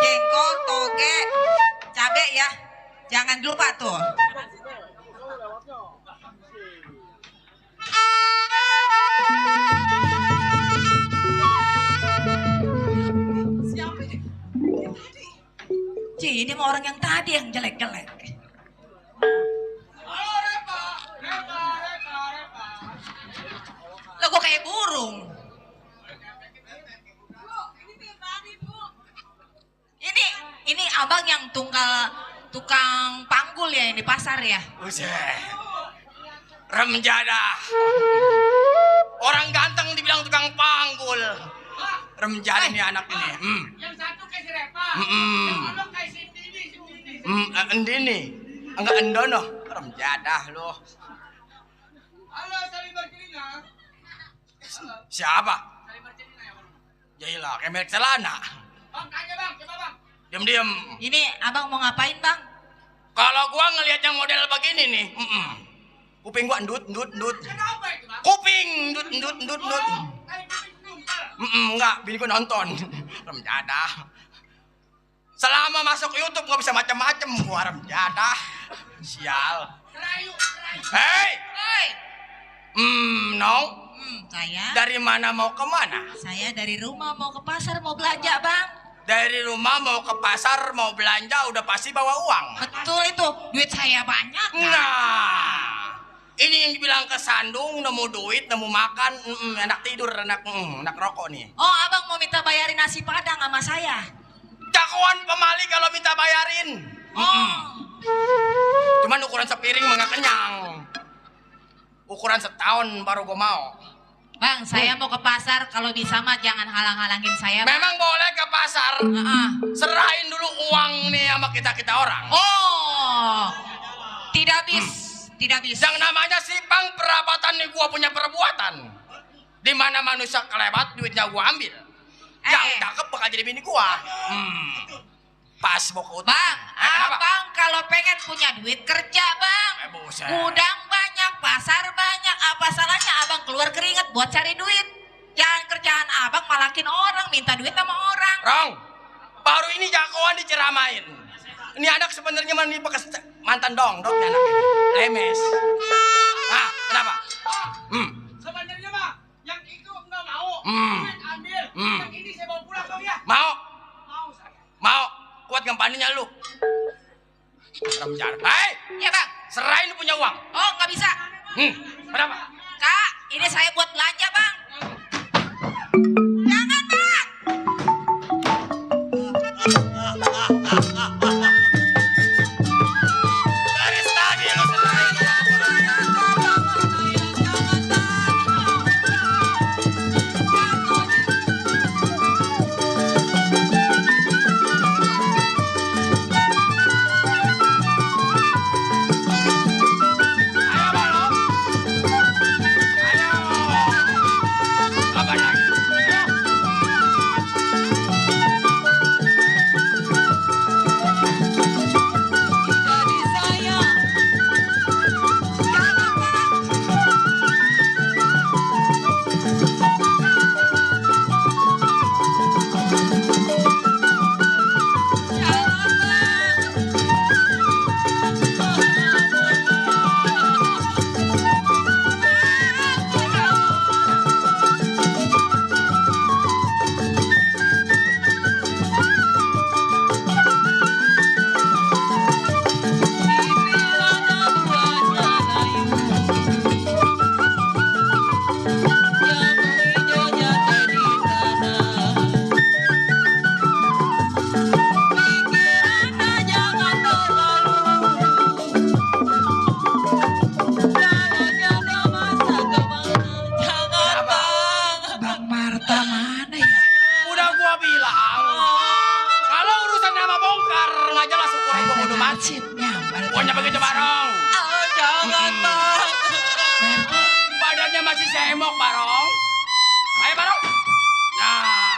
jengkol, toge, cabe ya. Jangan lupa tuh. Ci, ini mah orang yang tadi yang jelek-jelek. Lah gua kayak burung. Ini abang yang tukang panggul ya yang di pasar ya. Buset. Remjadah. Orang ganteng dibilang tukang panggul. Remjadah nih anak ini. Yang satu kayak si Repa. Mm-mm. Yang ono kayak si Dini. Endini. Enggak endono. Remjadah lo. Halo, saling berkirina. Siapa? Saling berkirina ya Bang. Jailah, kayak merek celana. Bang, tanya Bang, coba Bang. Diam-diam. Ini abang mau ngapain bang? Kalau gua ngelihat yang model begini nih, kuping gua endut. Kenapa itu Bang? Kuping endut. Kayak numpal. Enggak, bini gua nonton. Remjadah. Selama masuk YouTube gak bisa macam-macam gua remjadah. Sial. Rayu. Hei, Hei, Nong, saya dari mana mau ke mana? saya dari rumah mau ke pasar mau belanja bang. Dari rumah mau ke pasar mau belanja udah pasti bawa uang. Betul itu, duit saya banyak kan? Nah, ini yang dibilang kesandung, nemu duit, nemu makan, enak tidur, enak rokok nih. Oh abang mau minta bayarin nasi padang sama saya? Jagoan pemali kalau minta bayarin. Oh. Cuman ukuran sepiring mah nggak kenyang. Ukuran setahun baru gue mau. Bang, saya mau ke pasar, kalau bisa mah jangan halang-halangin saya. Bang. Memang boleh ke pasar. Serahin dulu uang nih sama kita orang. Oh, tidak bisa. Yang namanya sipang perabatan nih gua punya perbuatan. Di mana manusia kelewat duitnya gua ambil. Yang cakep bakal jadi bini gua. Pas mau ke utang. Bang, Kenapa? abang kalau pengen punya duit kerja bang. Buset. Gudang banyak, pasar banyak. Apa salahnya abang keluar keringat buat cari duit? Jangan kerjaan abang malakin orang, minta duit sama orang. Rong, baru ini jagoan diceramain. Ini anak sebenarnya mah bekas mantan dongdok nih anak ini. Lemes. Nah, kenapa? Sebenarnya mah yang itu enggak mau. Duit ambil. Yang ini saya bawa pulang dong ya. Mau? Mau saya. Mau? Kuat ngempaninnya lu. Remjar. Hei, Ya bang. serahin lu punya uang. Oh nggak bisa. Kenapa? Kak, ini saya buat belanja bang. Jangan bang. Garis tadi lu serahin. Ayo, Balo. Ayo. Apa lagi? Ayo. semok Barong. Ayo Barong. Nah.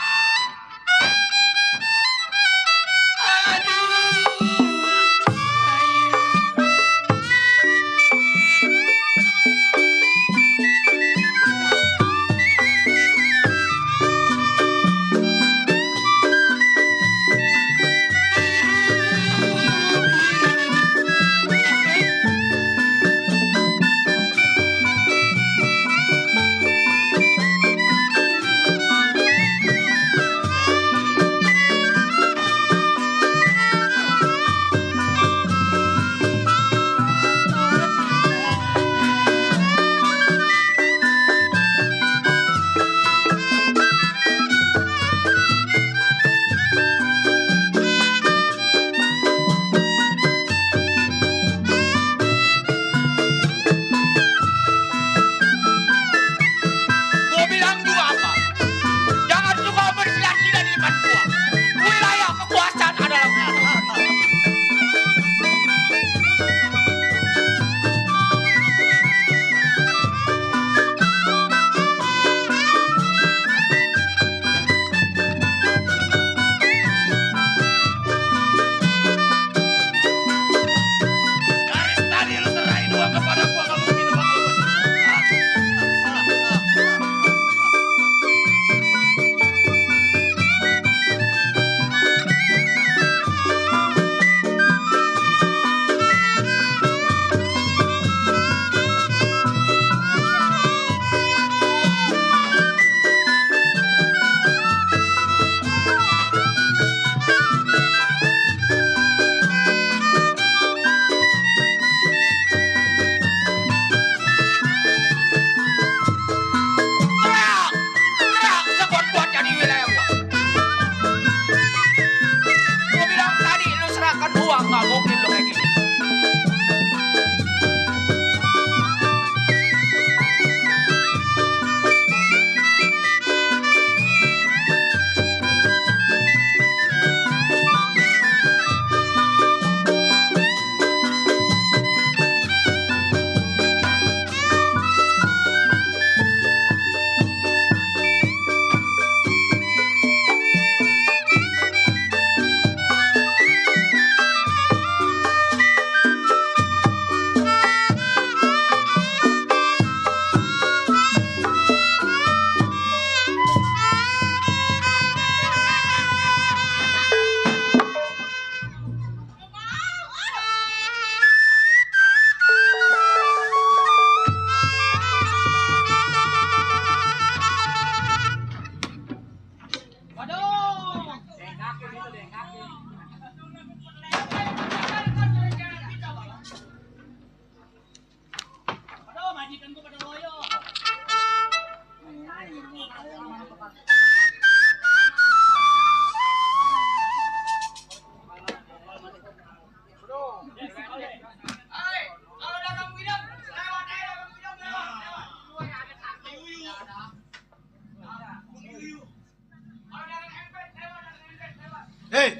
Hei,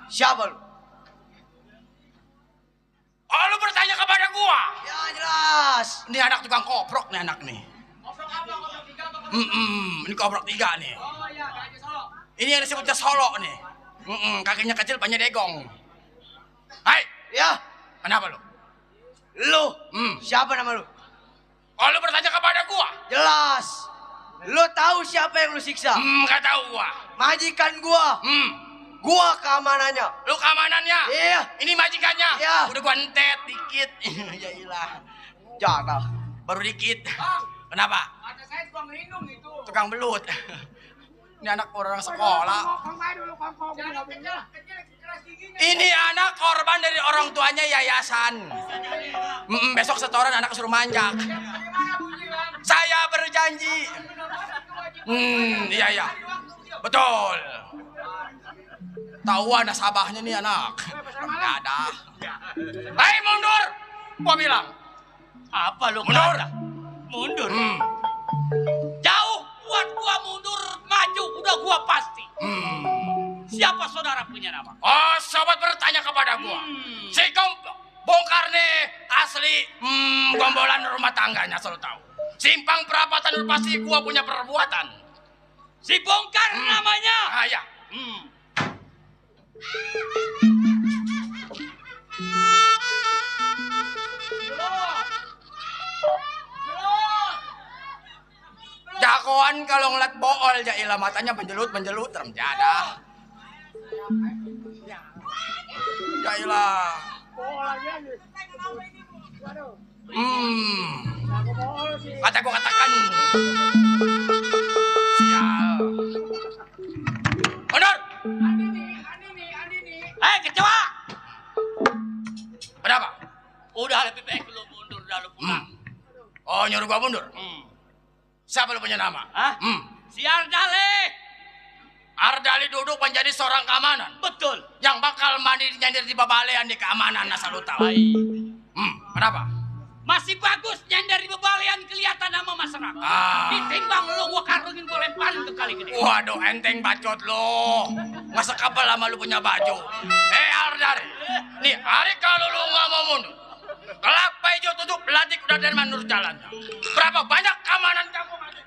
siapa lu? Oh, lu bertanya kepada gua? Ya jelas. Ini anak tukang koprok nih anak nih. Ini koprok 3 nih. Ini yang disebutnya Solo nih. Kakinya kecil, banyak degong. Hai, Ya, kenapa lu? lu. Siapa nama lu? Oh, lu bertanya kepada gua? Jelas. Lu tahu siapa yang lu siksa? Gak tahu gua. Majikan gua. Gua keamanannya. Lu keamanannya? Iya. Ini majikannya? Iya. Udah gua entet dikit. Ya ilah. Jaga. Baru dikit. Kenapa? Ada saya tukang lindung itu. Tukang belut. Ini anak orang sekolah. Ini anak korban dari orang tuanya yayasan. Besok setoran anak suruh manjak. Saya berjanji. Iya. Betul. Tahuan nasabahnya nih anak. Gak ada. Hei, mundur. Gua bilang. Apa lu Mundur. kata? Mundur. Jauh buat gua mundur, maju udah gua pasti. Siapa saudara punya nama? Oh, sobat bertanya kepada gua. Si bongkar nih asli gombolan rumah tangganya, selalu tahu. Simpang perapatan udah pasti gua punya perbuatan. Si Bongkar namanya. Ah ya. Jagoan kalau ngeliat bool jailah matanya menjelut remjada. Jailah. Kata gua katakan. Sial. Mundur. Kecoa. Kenapa? Udah lebih baik lu mundur dah lu pulang. Oh nyuruh gua mundur. Siapa lu punya nama? Si Ardale. Ardali duduk menjadi seorang keamanan. Betul. Yang bakal mandi nyender di babalean di keamanan asal lu tahu. Kenapa? Masih bagus nyender di bebalian kelihatan nama masyarakat. Ditimbang lu gua karungin gua lemparin ke kali gede. Waduh enteng bacot lo. Masa kapal lama lu punya baju. Ardali. Nih hari kalau lu nggak mau mundur. Kelapa hijau tutup latih udah dari manur jalannya. Berapa banyak keamanan kamu maju?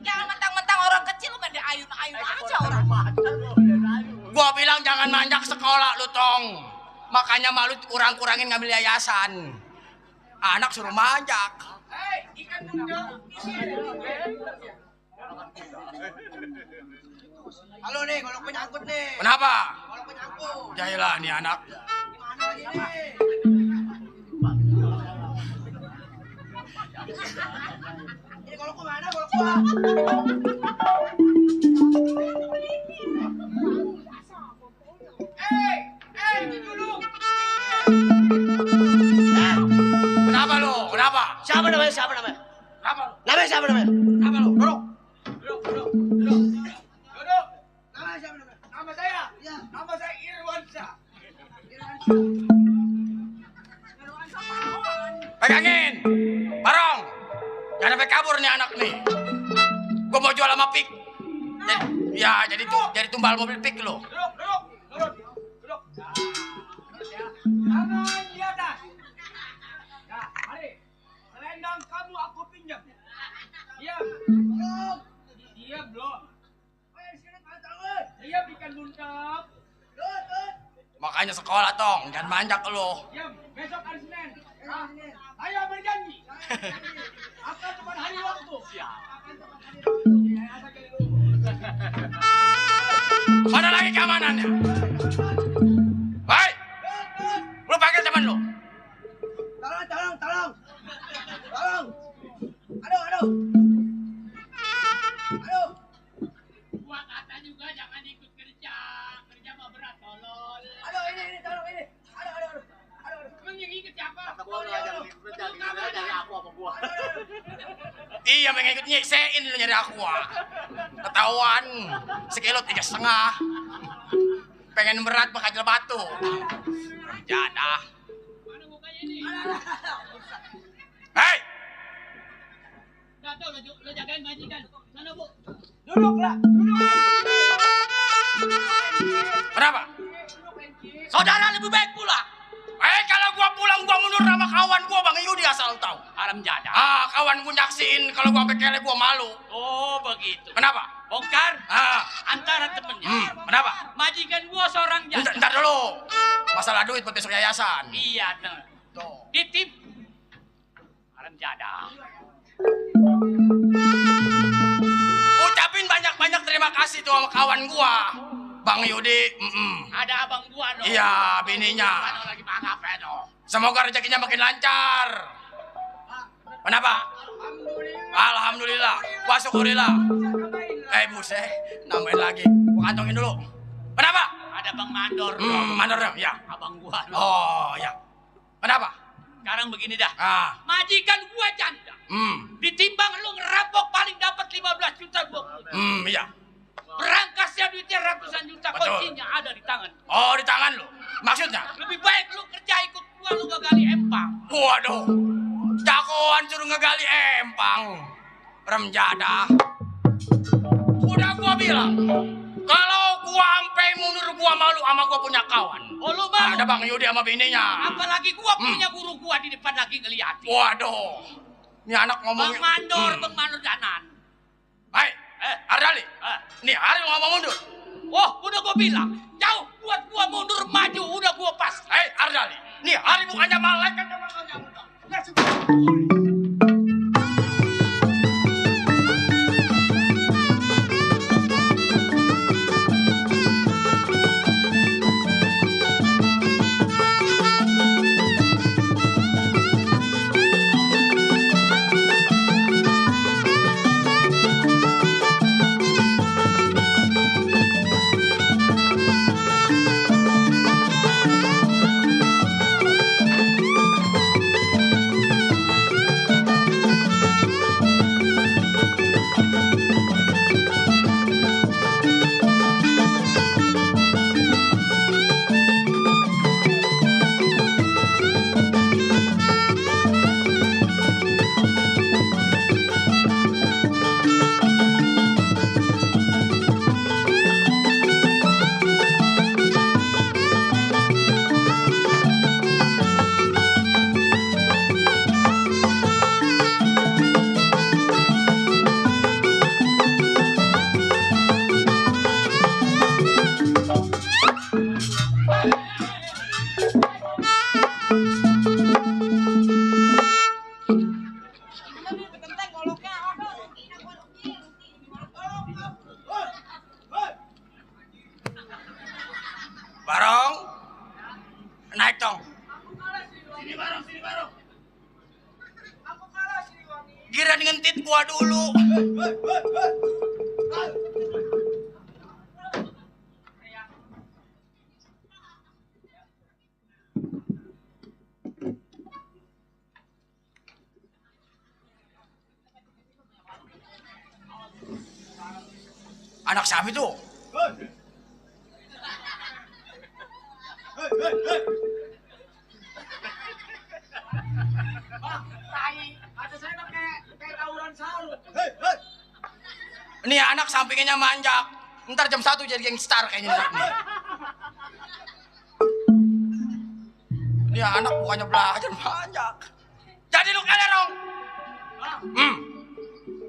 Jangan mentang-mentang orang kecil lu main ayun-ayun aja orang. Gua bilang jangan manjak sekolah lu tong. Makanya malu kurang-kurangin ngambil yayasan. Anak suruh manjak. Halo nih, kalau penyangkut nih. Kenapa? Kalau penyangkut. Jailah nih anak. Gimana lagi nih? Ini kalau kemana? Kalau gua. Kenapa lu? Kenapa? Siapa namanya? Siapa namanya? Kenapa lu? Namanya siapa namanya? Kenapa lu? Duduk. Namanya siapa namanya? Nama saya. Iya. Nama saya Irwansyah. Pegangin. Barong. Jangan sampai kabur nih anak nih. Gua mau jual sama pik. Ya, jadi tumbal mobil pik lo. Duduk. Tangan di atas. Nah, mari. Selendang kamu aku pinjam. Diam. Diam, belum. Iya, bikin buntak. Makanya sekolah tong, jangan manjak lo. Diam. Besok hari Senin. Saya berjanji. Akan tepat hari waktu. Mana lagi keamanannya? Hei, lu panggil teman lu. Tolong. Aduh. Gua kata juga jangan ikut kerja. Kerja mah berat, tolol. Aduh, ini, tolong ini. Aduh. Emang yang ikut siapa? Iya mengikut nyisein lu nyari aqua. Ketahuan, sekilo 3,5. Pengen berat bakal batu. Jadah. Mana mukanya ini? Hei, Gak tau lo jagain majikan. Sana bu. Duduk. kenapa? Saudara lebih baik pulang. Kalau gua pulang gua mundur sama kawan gua Bang Yudi asal tahu. Haram jada. Kawan gua nyaksiin kalau gua sampai kele gua malu. Oh begitu. Kenapa? Bongkar antara temennya. Kenapa? Majikan gua seorang janda. Ntar dulu. Masalah duit buat besok yayasan. Iya bener. Tuh. Titip. Haram jada. Ucapin banyak-banyak terima kasih tuh sama kawan gua. Bang Yudi, Ada abang gua dong. iya bininya. Kan lagi mangap dong. Semoga rezekinya makin lancar. Kenapa? Alhamdulillah. Wah syukurillah. Buset, nambahin lagi. Gua kantongin dulu. Kenapa? Ada Bang Mandor. Mandor dong, ya. Abang gua. Oh, ya. Kenapa? Sekarang begini dah. Majikan gua janda. Ditimbang lu ngerampok paling dapat 15 juta gua. Iya. Berangkasnya duitnya ratusan juta. Betul. Kuncinya ada di tangan. Oh, di tangan lu. Maksudnya? Lebih baik lu kerja ikut gua, lu gak gali empang. Waduh. Jagoan suruh ngegali empang. Remjada. Udah gua bilang, kalau gua ampe mundur gua malu sama gua punya kawan. Oh lu malu? Ada Bang Yudi sama bininya. Apalagi gua punya guru gua di depan lagi ngeliatin. Waduh. Ini anak ngomong. Bang Mandor danan. Hai, Ardali. Nih, Ari ngomong mundur. Oh, udah gua bilang. Jauh buat gua mundur maju, udah gua pas. Ardali. Nih, Ari bukannya malaikat. Barong, naik dong. Sini barong. Gira ngentit gua dulu. Anak siapa itu? Ini anak sampingnya manjak. Ntar jam 1 jadi gangstar kayaknya nih. Ini anak bukannya belajar manjak. Jadi lu kalah dong.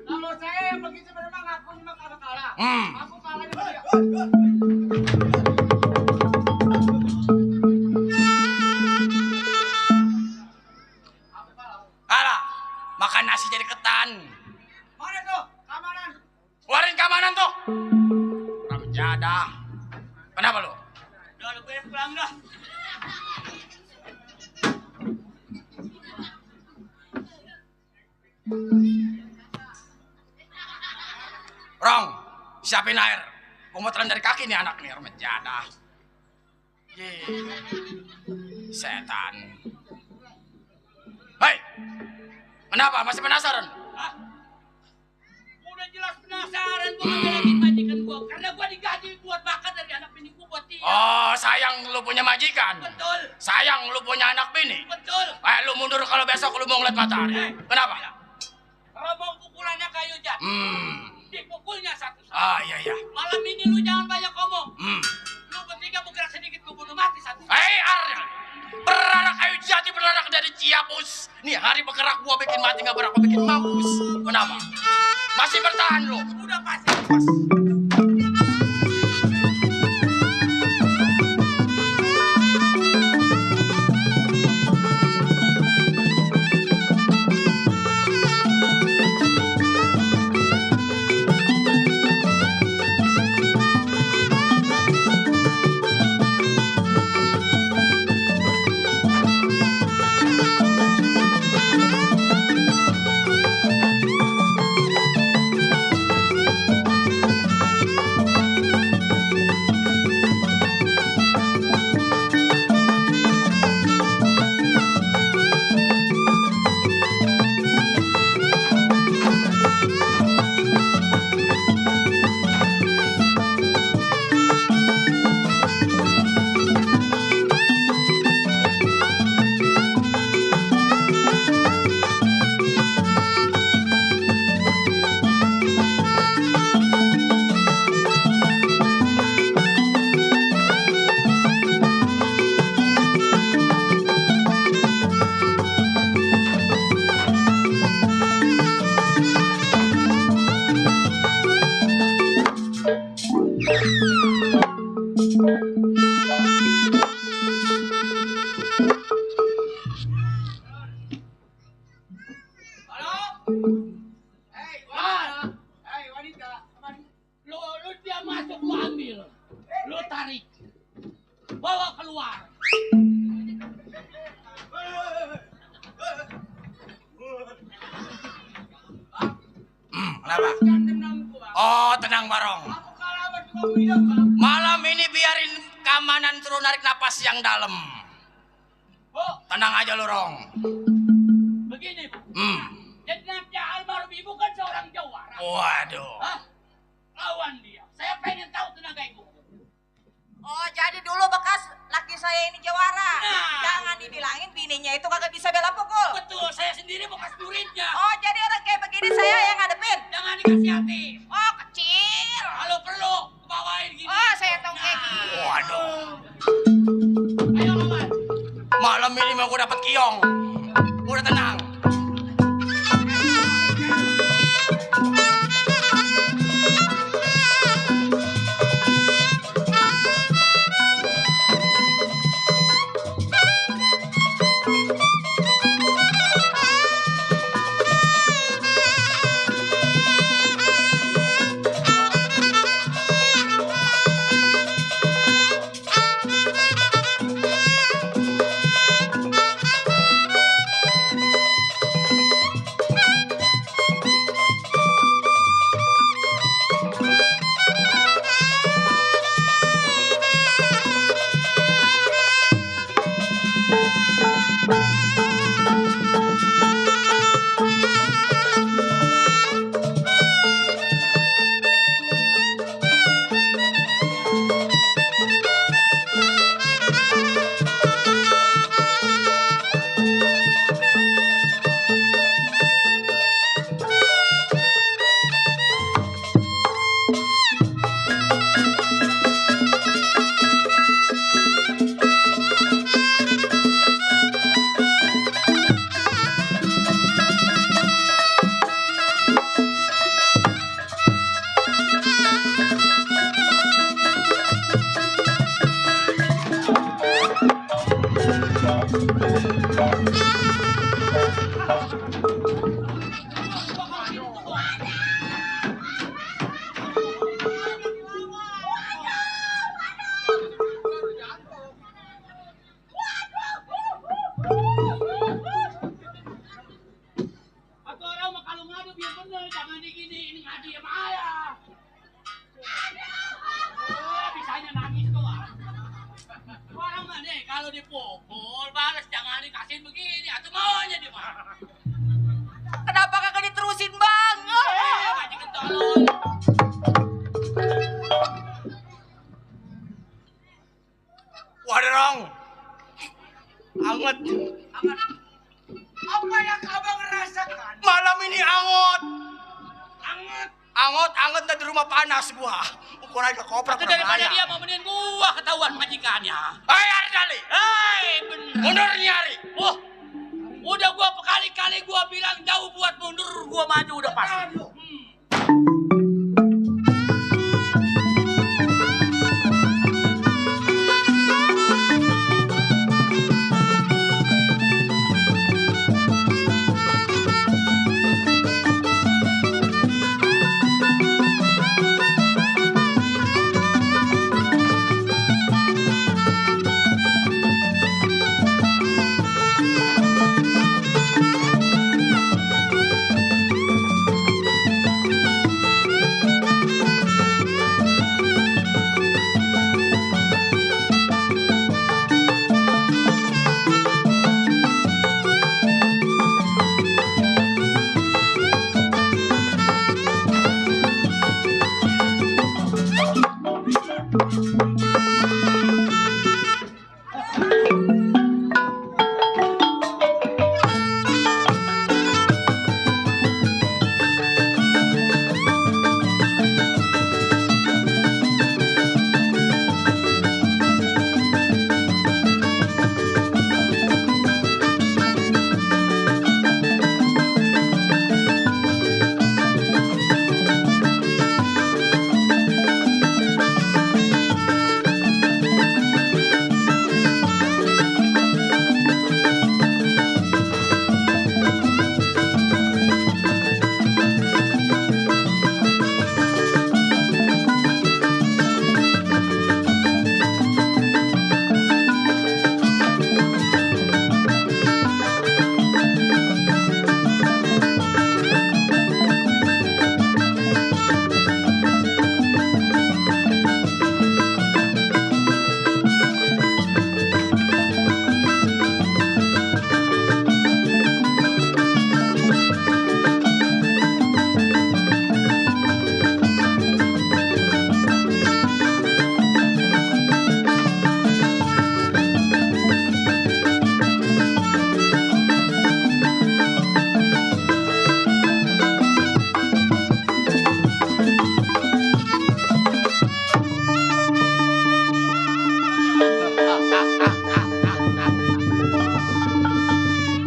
Kalau saya yang begitu memang aku memang kagak kalah. Aku kalahnya dia. Alah, makan nasi jadi ketan. Mana tuh? Keamanan. Keluarin keamanan tuh. Ramjada. Kenapa lu? Udah lu pengen pulang dah. Rong, siapin air. Gua mau telan dari kaki nih anak nih, ramjada. Setan. Hei, kenapa? Masih penasaran? Udah jelas penasaran gua ngebelain majikan gua. Karena gua digaji buat makan dari anak bini gua buat dia. Oh, sayang lu punya majikan. Betul. Sayang lu punya anak bini. Betul. Lu mundur kalau besok lu mau ngeliat matahari. Kenapa? Kalau mau pukulannya kayu jat. Dipukulnya satu-satu. Iya. Malam ini lu jangan banyak ngomong. Lu bertiga bergerak sedikit, lu bunuh mati satu. jadi ciapus. Nih hari bergerak gua bikin mati, nggak bergerak gua bikin mampus. Kenapa? Masih bertahan lo? Udah pasti. Lu dia masuk, lu ambil, lu tarik, bawa keluar. Kenapa? Oh, tenang Barong. Malam ini biarin keamanan turun narik napas yang dalam. Tenang aja lu, Rong. Begini, jenazah almarhum ibu kan seorang jawara. Waduh. Hah? Lawan dia. Saya pengen tahu tenaga ibu. Oh, jadi dulu bekas laki saya ini jawara. Nah. Jangan dibilangin bininya itu kagak bisa bela pukul. Betul, saya sendiri bekas muridnya. Oh, jadi orang kayak begini saya yang ngadepin. Jangan dikasih hati. Oh, kecil. Kalau perlu, kebawain gini. Oh, saya tahu kayak gini. Waduh. Ayo, Maman. Malam ini mau gue dapet kiong. Udah tenang. Kalau dipukul, balas jangan dikasih begini. Atau maunya di mana? Kenapa kagak diterusin, Bang? Gaji ketolong. Waduh, Rong. Anget. Apa yang abang rasakan? Malam ini anget. Anget. Anget dan di rumah panas gua. Ukur aja koprak Itu daripada dia mau menin gua ketahuan majikannya. Hei, Ari Dali. Hei, bener. Mundur nih, Ari. Oh, Udah gua berkali-kali gua bilang jauh buat mundur, gua maju udah pasti.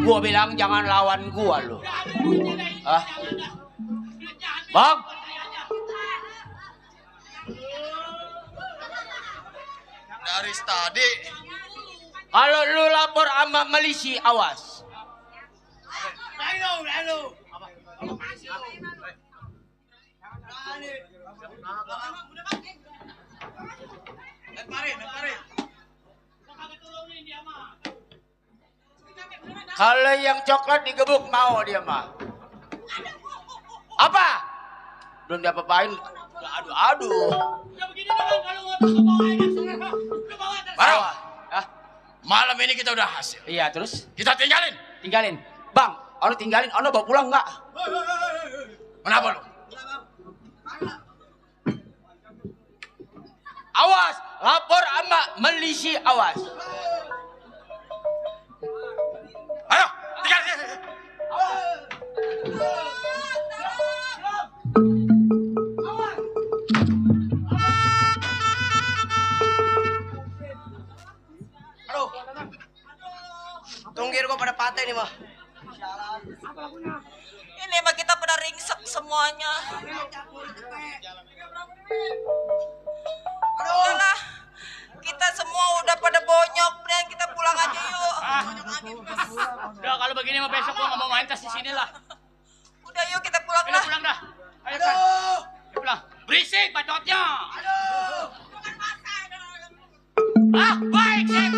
Gua bilang jangan lawan gua lu. Hah? Bang. Dari tadi. Kalau lu lapor sama polisi, awas. Kalau yang coklat digebuk mau dia mah. Apa? Belum diapa-apain. Aduh. Baru. Malam ini kita udah hasil. Iya, terus? Kita tinggalin. Tinggalin. Bang, ono tinggalin, ono bawa pulang enggak? Kenapa lu? Awas, lapor sama polisi, awas. Ayo, tinggalin. Aduh. Tunggir gua pada patah ini mah. Ini mah kita pada ringsek semuanya. Udahlah, kita semua udah pada bonyok, dan kita pulang aja yuk. Udah kalau begini mah besok gua nggak mau main tas di sini lah. Udah yuk kita pulang Udah lah. pulang dah. Ayo kan. Ayo pulang. Berisik bacotnya. Ah, baik saya